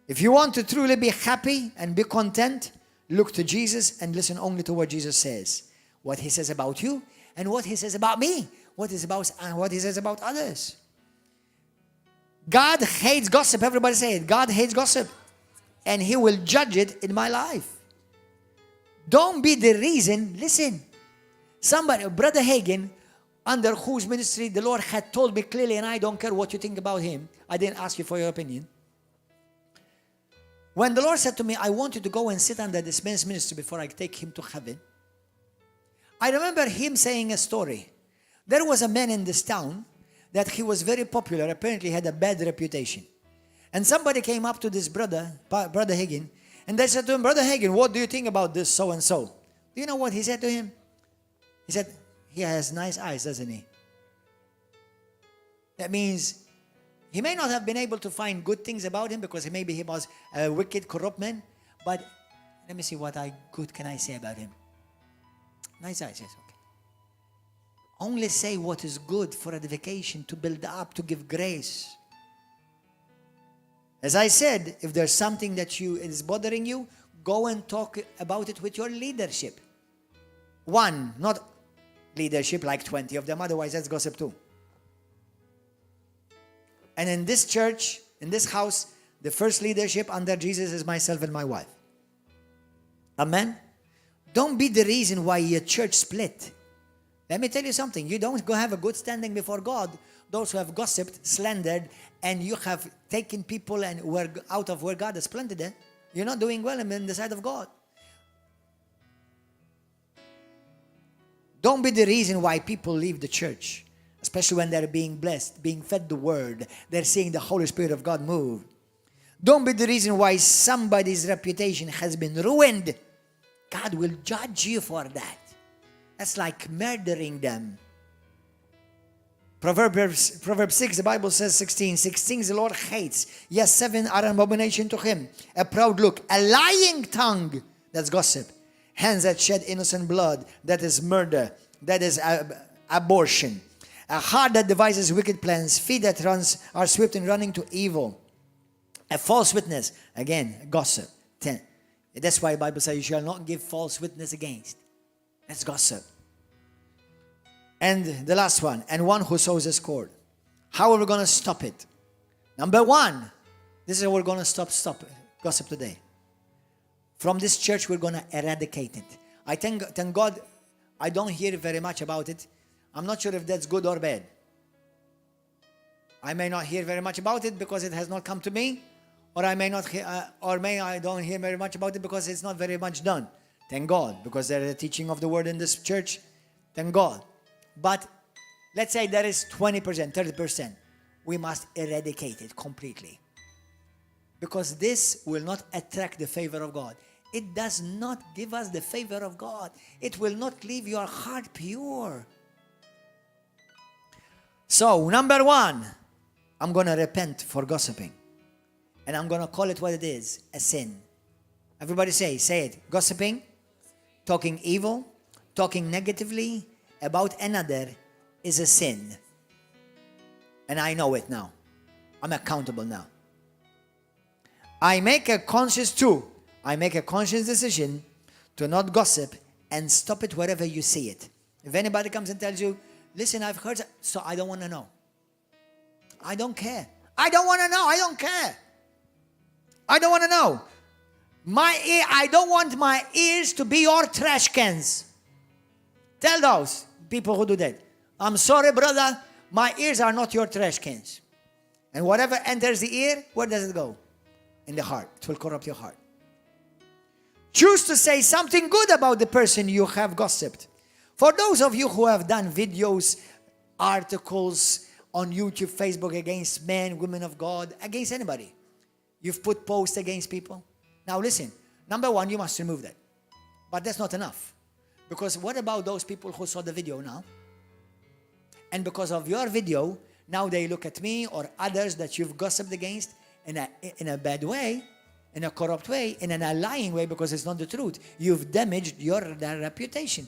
If you want to truly be happy and be content, look to Jesus and listen only to what Jesus says. What he says about you and what he says about me. What he says about others. God hates gossip. Everybody say it. God hates gossip. And he will judge it in my life. Don't be the reason. Listen. Somebody, Brother Hagin, under whose ministry the Lord had told me clearly, and I don't care what you think about him. I didn't ask you for your opinion. When the Lord said to me, I want you to go and sit under this man's ministry before I take him to heaven, I remember him saying a story. There was a man in this town that he was very popular, apparently had a bad reputation. And somebody came up to this Brother Hagin, and they said to him, Brother Hagin, what do you think about this so-and-so? Do you know what he said to him? He said, he has nice eyes, doesn't he? That means he may not have been able to find good things about him because maybe he was a wicked, corrupt man. But let me see what good can I say about him. Nice eyes, yes, okay. Only say what is good for edification, to build up, to give grace. As I said, if there's something that is bothering you, go and talk about it with your leadership. One, not leadership like 20 of them, otherwise that's gossip too. And in this church, in this house, the first leadership under Jesus is myself and my wife. Amen? Don't be the reason why your church split. Let me tell you something. You don't go have a good standing before God. Those who have gossiped, slandered, and you have taken people and were out of where God has planted them, you're not doing well in the sight of God. Don't be the reason why people leave the church, especially when they're being blessed, being fed the word, they're seeing the Holy Spirit of God move. Don't be the reason why somebody's reputation has been ruined. God will judge you for that. That's like murdering them. Proverbs 6, the Bible says 16 things the Lord hates. Yes, 7 are an abomination to him. A proud look, a lying tongue, that's gossip. Hands that shed innocent blood, that is murder, that is abortion. A heart that devises wicked plans, feet that are swift in running to evil. A false witness, again, gossip. 10. That's why the Bible says you shall not give false witness against. That's gossip. And the last one, and one who sows discord. How are we going to stop it? Number one, this is how we're going to stop gossip today. From this church, we're going to eradicate it. I thank God I don't hear very much about it. I'm not sure if that's good or bad. I may not hear very much about it because it has not come to me, or I don't hear very much about it because it's not very much done. Thank God, because there is a teaching of the word in this church. Thank God. But let's say there is 20%, 30%. We must eradicate it completely. Because this will not attract the favor of God. It does not give us the favor of God. It will not leave your heart pure. So, number one, I'm going to repent for gossiping. And I'm going to call it what it is, a sin. Everybody say it. Gossiping, talking evil, talking negatively about another is a sin. And I know it now. I'm accountable now. I make a conscious decision to not gossip and stop it wherever you see it. If anybody comes and tells you, listen, I've heard, so I don't want to know. I don't care. I don't want to know. I don't care. I don't want to know. I don't want my ears to be your trash cans. Tell those people who do that. I'm sorry, brother. My ears are not your trash cans. And whatever enters the ear, where does it go? In the heart. It will corrupt your heart. Choose to say something good about the person you have gossiped. For those of you who have done videos, articles on YouTube, Facebook against men, women of God, against anybody. You've put posts against people. Now listen, number one, you must remove that. But that's not enough. Because what about those people who saw the video now? And because of your video, now they look at me or others that you've gossiped against in a bad way, in a corrupt way, in a lying way, because it's not the truth. You've damaged their reputation.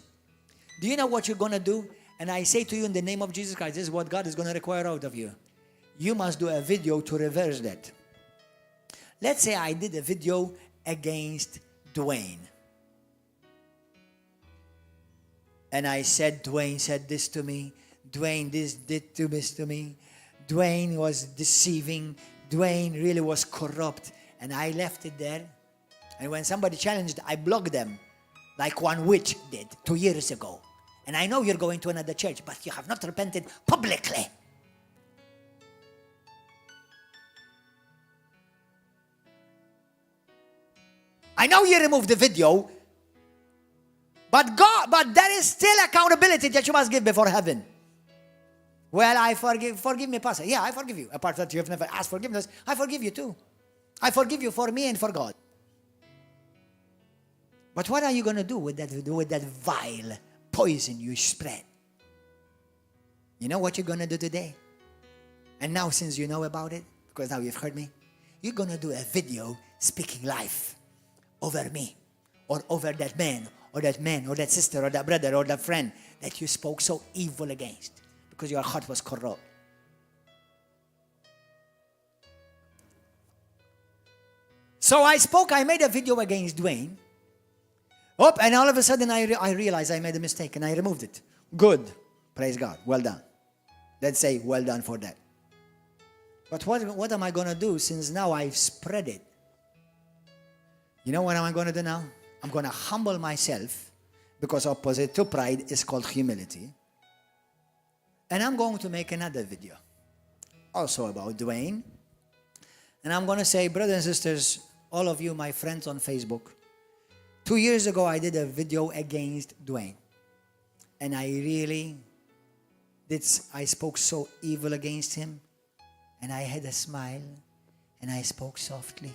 Do you know what you're going to do? And I say to you in the name of Jesus Christ, this is what God is going to require out of you. You must do a video to reverse that. Let's say I did a video against Dwayne. And I said, Dwayne said this to me. Dwayne did this to me. Dwayne was deceiving. Dwayne really was corrupt. And I left it there. And when somebody challenged, I blocked them. Like one witch did 2 years ago. And I know you're going to another church, but you have not repented publicly. I know you removed the video, but there is still accountability that you must give before heaven. Well, I forgive me, Pastor. Yeah, I forgive you. Apart from that you have never asked forgiveness, I forgive you too. I forgive you for me and for God. But what are you going to do with that vile poison you spread? You know what you're going to do today? And now since you know about it, because now you've heard me, you're going to do a video speaking life over me or over that man or that sister or that brother or that friend that you spoke so evil against because your heart was corrupt. So I made a video against Dwayne. And all of a sudden I realized I made a mistake and I removed it. Good. Praise God. Well done. Let's say well done for that. But what am I going to do since now I've spread it? You know what am I going to do now? I'm going to humble myself because opposite to pride is called humility. And I'm going to make another video also about Dwayne. And I'm going to say, brothers and sisters, all of you, my friends on Facebook, 2 years ago, I did a video against Dwayne. And I spoke so evil against him. And I had a smile. And I spoke softly.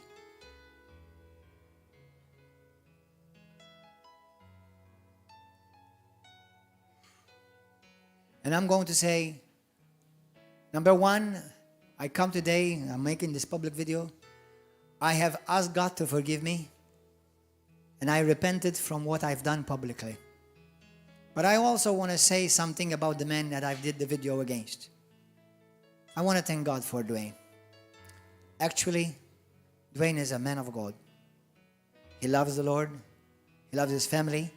And I'm going to say, number one, I come today, I'm making this public video. I have asked God to forgive me. And I repented from what I've done publicly. But I also want to say something about the man that I did the video against. I want to thank God for Dwayne. Actually, Dwayne is a man of God. He loves the Lord. He loves his family.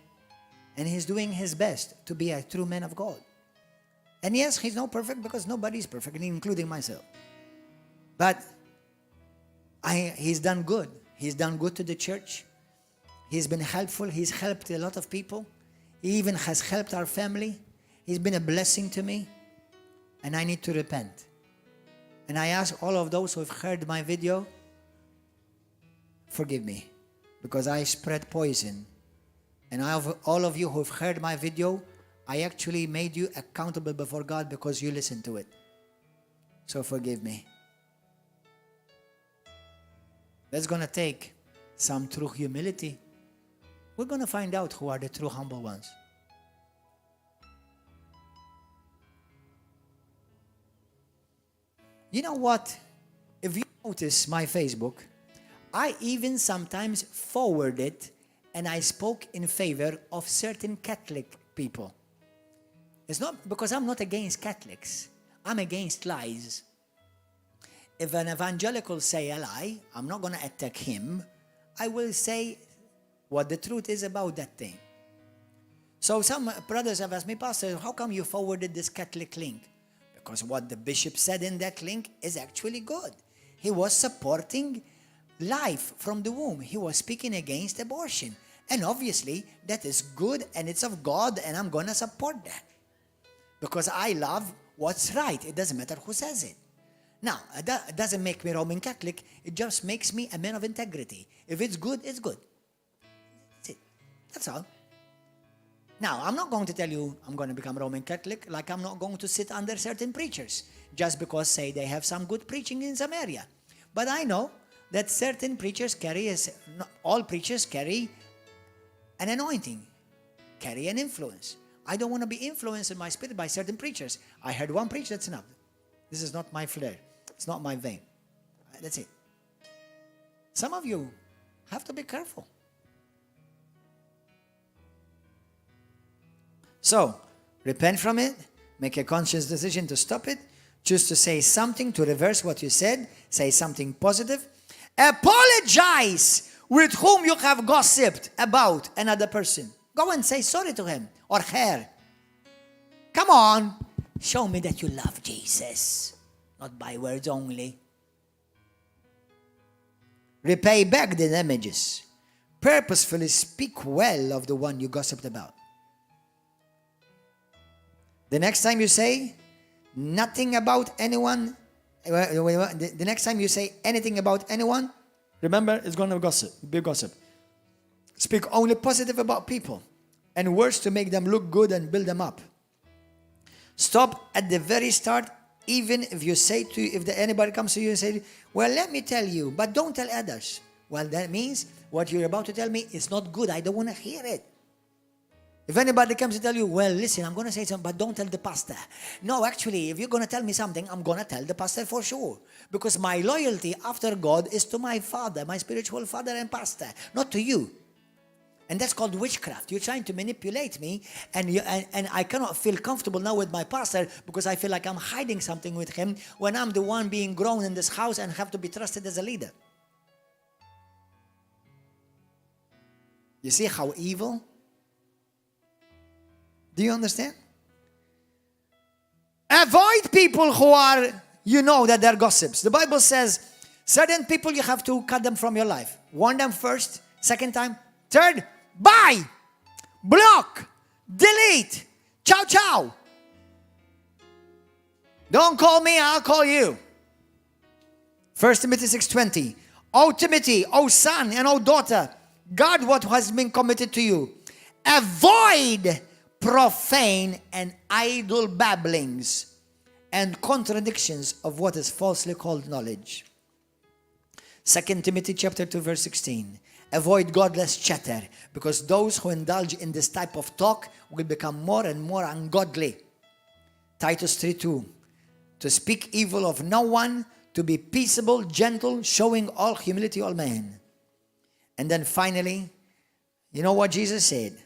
And he's doing his best to be a true man of God. And yes, he's not perfect because nobody's perfect, including myself. But he's done good. He's done good to the church. He's been helpful. He's helped a lot of people. He even has helped our family. He's been a blessing to me. And I need to repent. And I ask all of those who have heard my video, forgive me. Because I spread poison. And all of you who have heard my video, I actually made you accountable before God because you listened to it. So forgive me. That's going to take some true humility. We're going to find out who are the true humble ones. You know what? If you notice my Facebook, I even sometimes forwarded and I spoke in favor of certain Catholic people. It's not because I'm not against Catholics. I'm against lies. If an evangelical say a lie, I'm not going to attack him. I will say what the truth is about that thing. So some brothers have asked me, Pastor, how come you forwarded this Catholic link? Because what the bishop said in that link is actually good. He was supporting life from the womb. He was speaking against abortion. And obviously, that is good and it's of God, and I'm going to support that. Because I love what's right. It doesn't matter who says it. Now, that doesn't make me Roman Catholic. It just makes me a man of integrity. If it's good, it's good. That's it. That's all. Now, I'm not going to tell you I'm going to become Roman Catholic, like I'm not going to sit under certain preachers just because, say, they have some good preaching in some area. But I know that certain preachers not all preachers carry an anointing, carry an influence. I don't want to be influenced in my spirit by certain preachers. I heard one preach, that's enough. This is not my flair. It's not my vein. That's it. Some of you have to be careful. So, repent from it, make a conscious decision to stop it, choose to say something to reverse what you said, say something positive, apologize with whom you have gossiped about another person. Go and say sorry to him or her. Come on, show me that you love Jesus, not by words only. Repay back the damages. Purposefully speak well of the one you gossiped about. The next time you say nothing about anyone, the next time you say anything about anyone, remember, it's going to be gossip. Speak only positive about people and words to make them look good and build them up. Stop at the very start, even if you say if anybody comes to you and say, well, let me tell you, but don't tell others. Well, that means what you're about to tell me is not good. I don't want to hear it. If anybody comes to tell you, well, listen, I'm going to say something, but don't tell the pastor. No, actually, if you're going to tell me something, I'm going to tell the pastor for sure. Because my loyalty after God is to my father, my spiritual father and pastor, not to you. And that's called witchcraft. You're trying to manipulate me, and I cannot feel comfortable now with my pastor because I feel like I'm hiding something with him when I'm the one being grown in this house and have to be trusted as a leader. You see how evil? Do you understand? Avoid people who are, that they're gossips. The Bible says, certain people you have to cut them from your life. Warn them first, second time, third, bye, block, delete, ciao, ciao. Don't call me, I'll call you. 1 Timothy 6:20. O Timothy, O son and O daughter, guard what has been committed to you. Avoid profane and idle babblings and contradictions of what is falsely called knowledge. 2 Timothy chapter 2 verse 16. Avoid godless chatter, because those who indulge in this type of talk will become more and more ungodly. Titus 3:2. To speak evil of no one, to be peaceable, gentle, showing all humility to all men. And then finally, you know what Jesus said?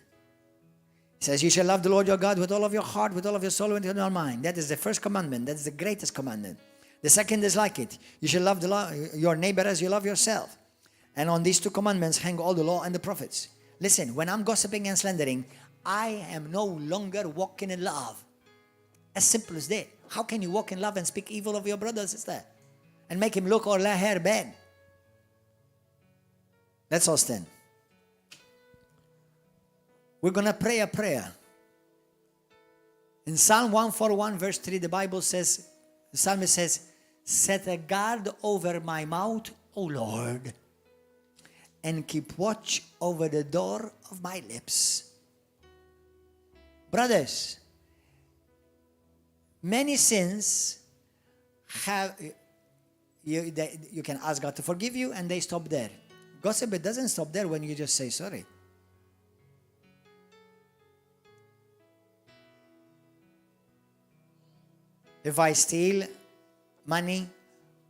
He says, you shall love the Lord your God with all of your heart, with all of your soul, and with all your mind. That is the first commandment. That's the greatest commandment. The second is like it. You shall love your neighbor as you love yourself. And on these two commandments hang all the law and the prophets. Listen, when I'm gossiping and slandering, I am no longer walking in love. As simple as that. How can you walk in love and speak evil of your brother or sister? And make him look or her hair bad? Let's all stand. We're going to pray a prayer. In Psalm 141 verse 3, the Bible says, the psalmist says, set a guard over my mouth, O Lord, and keep watch over the door of my lips. Brothers, many sins have, you can ask God to forgive you and they stop there. Gossip, it doesn't stop there when you just say sorry. If I steal money,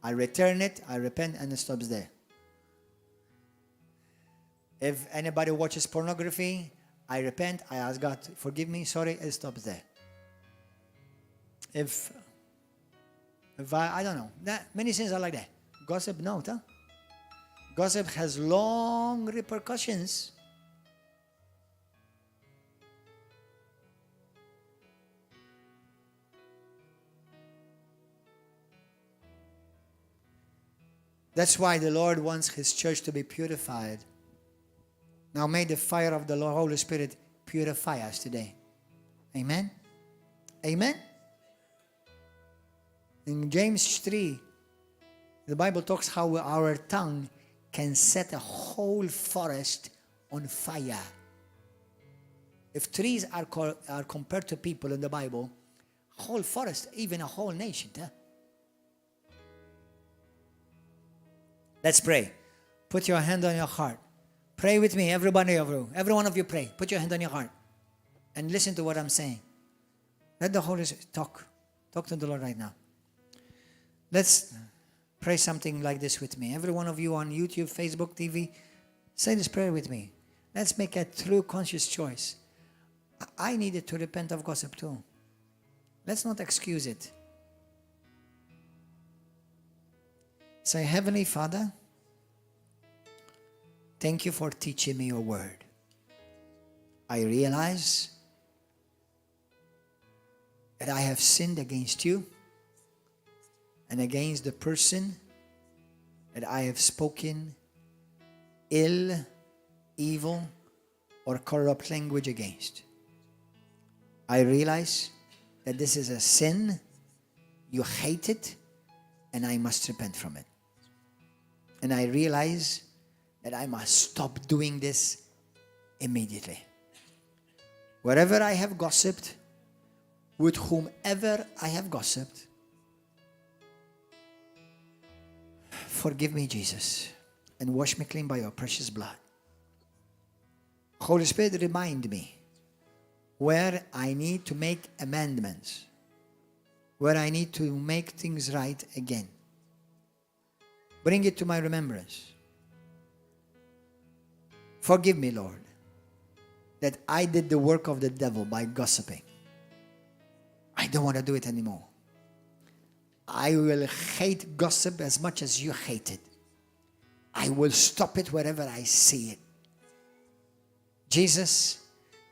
I return it, I repent, and it stops there. If anybody watches pornography, I repent, I ask God, forgive me, sorry, it stops there. If I don't know, many sins are like that. Gossip, no, huh? Gossip has long repercussions. That's why the Lord wants His church to be purified. Now may the fire of the Lord, Holy Spirit purify us today. Amen? Amen? In James 3, the Bible talks how our tongue can set a whole forest on fire. If trees are compared to people in the Bible, a whole forest, even a whole nation. Huh? Let's pray. Put your hand on your heart. Pray with me, everybody of you. Every one of you pray. Put your hand on your heart. And listen to what I'm saying. Let the Holy Spirit talk. Talk to the Lord right now. Let's pray something like this with me. Every one of you on YouTube, Facebook, TV, say this prayer with me. Let's make a true conscious choice. I needed to repent of gossip too. Let's not excuse it. Say, Heavenly Father, thank you for teaching me your word. I realize that I have sinned against you and against the person that I have spoken ill, evil, or corrupt language against. I realize that this is a sin, you hate it, and I must repent from it. And I realize that I must stop doing this immediately. Wherever I have gossiped, with whomever I have gossiped, forgive me, Jesus, and wash me clean by your precious blood. Holy Spirit, remind me where I need to make amendments, where I need to make things right again. Bring it to my remembrance. Forgive me, Lord, that I did the work of the devil by gossiping. I don't want to do it anymore. I will hate gossip as much as you hate it. I will stop it wherever I see it. Jesus,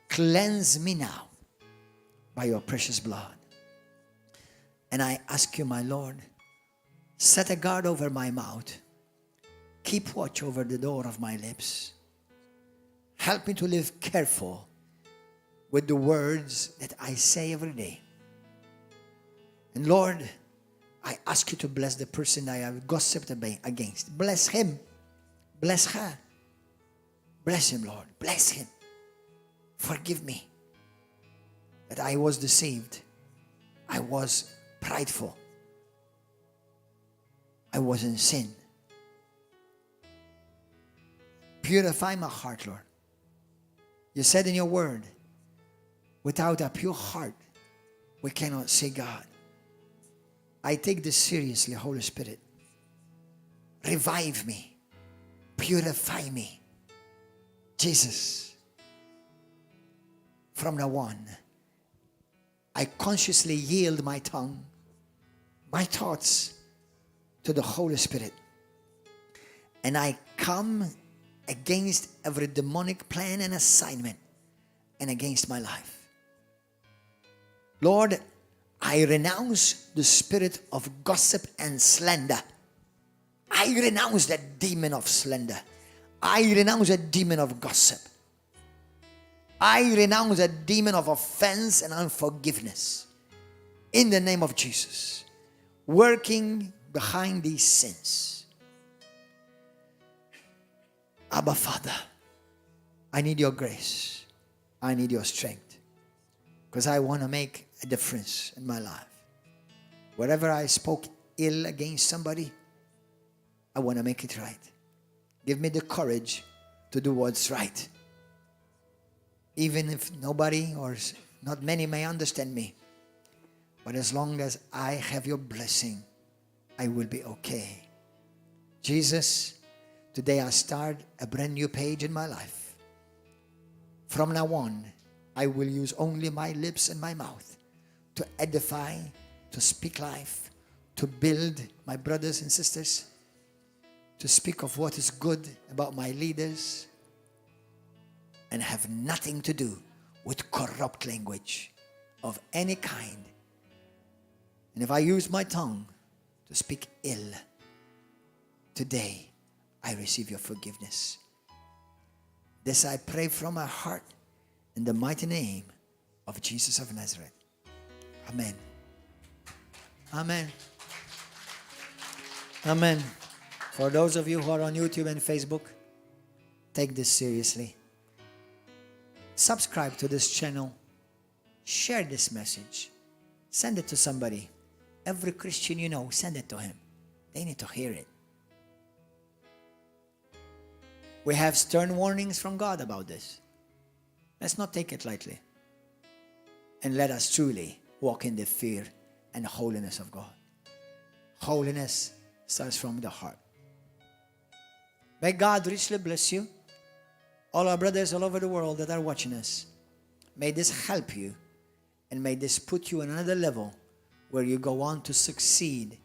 cleanse me now by your precious blood. And I ask you, my Lord, set a guard over my mouth. Keep watch over the door of my lips. Help me to live careful with the words that I say every day. And Lord, I ask you to bless the person I have gossiped against. Bless him. Bless her. Bless him, Lord. Bless him. Forgive me that I was deceived. I was prideful. I was in sin. Purify my heart, Lord. You said in your word, without a pure heart, we cannot see God. I take this seriously, Holy Spirit. Revive me. Purify me. Jesus, from now on, I consciously yield my tongue, my thoughts to the Holy Spirit. And I come against every demonic plan and assignment and against my life. Lord, I renounce the spirit of gossip and slander. I renounce that demon of slander. I renounce that demon of gossip. I renounce that demon of offense and unforgiveness. In the name of Jesus. Working behind these sins. Abba, Father, I need your grace. I need your strength. Because I want to make a difference in my life. Wherever I spoke ill against somebody, I want to make it right. Give me the courage to do what's right. Even if nobody or not many may understand me. But as long as I have your blessing, I will be okay. Jesus, Today I start a brand new page in my life. From now on, I will use only my lips and my mouth to edify, to speak life, to build my brothers and sisters, to speak of what is good about my leaders, and have nothing to do with corrupt language of any kind. And if I use my tongue to speak ill, today I receive your forgiveness. This I pray from my heart in the mighty name of Jesus of Nazareth. Amen. Amen. Amen. For those of you who are on YouTube and Facebook, take this seriously. Subscribe to this channel. Share this message. Send it to somebody. Every Christian you know, send it to him. They need to hear it. We have stern warnings from God about this. Let's not take it lightly. And let us truly walk in the fear and holiness of God. Holiness starts from the heart. May God richly bless you. All our brothers all over the world that are watching us. May this help you, and may this put you on another level where you go on to succeed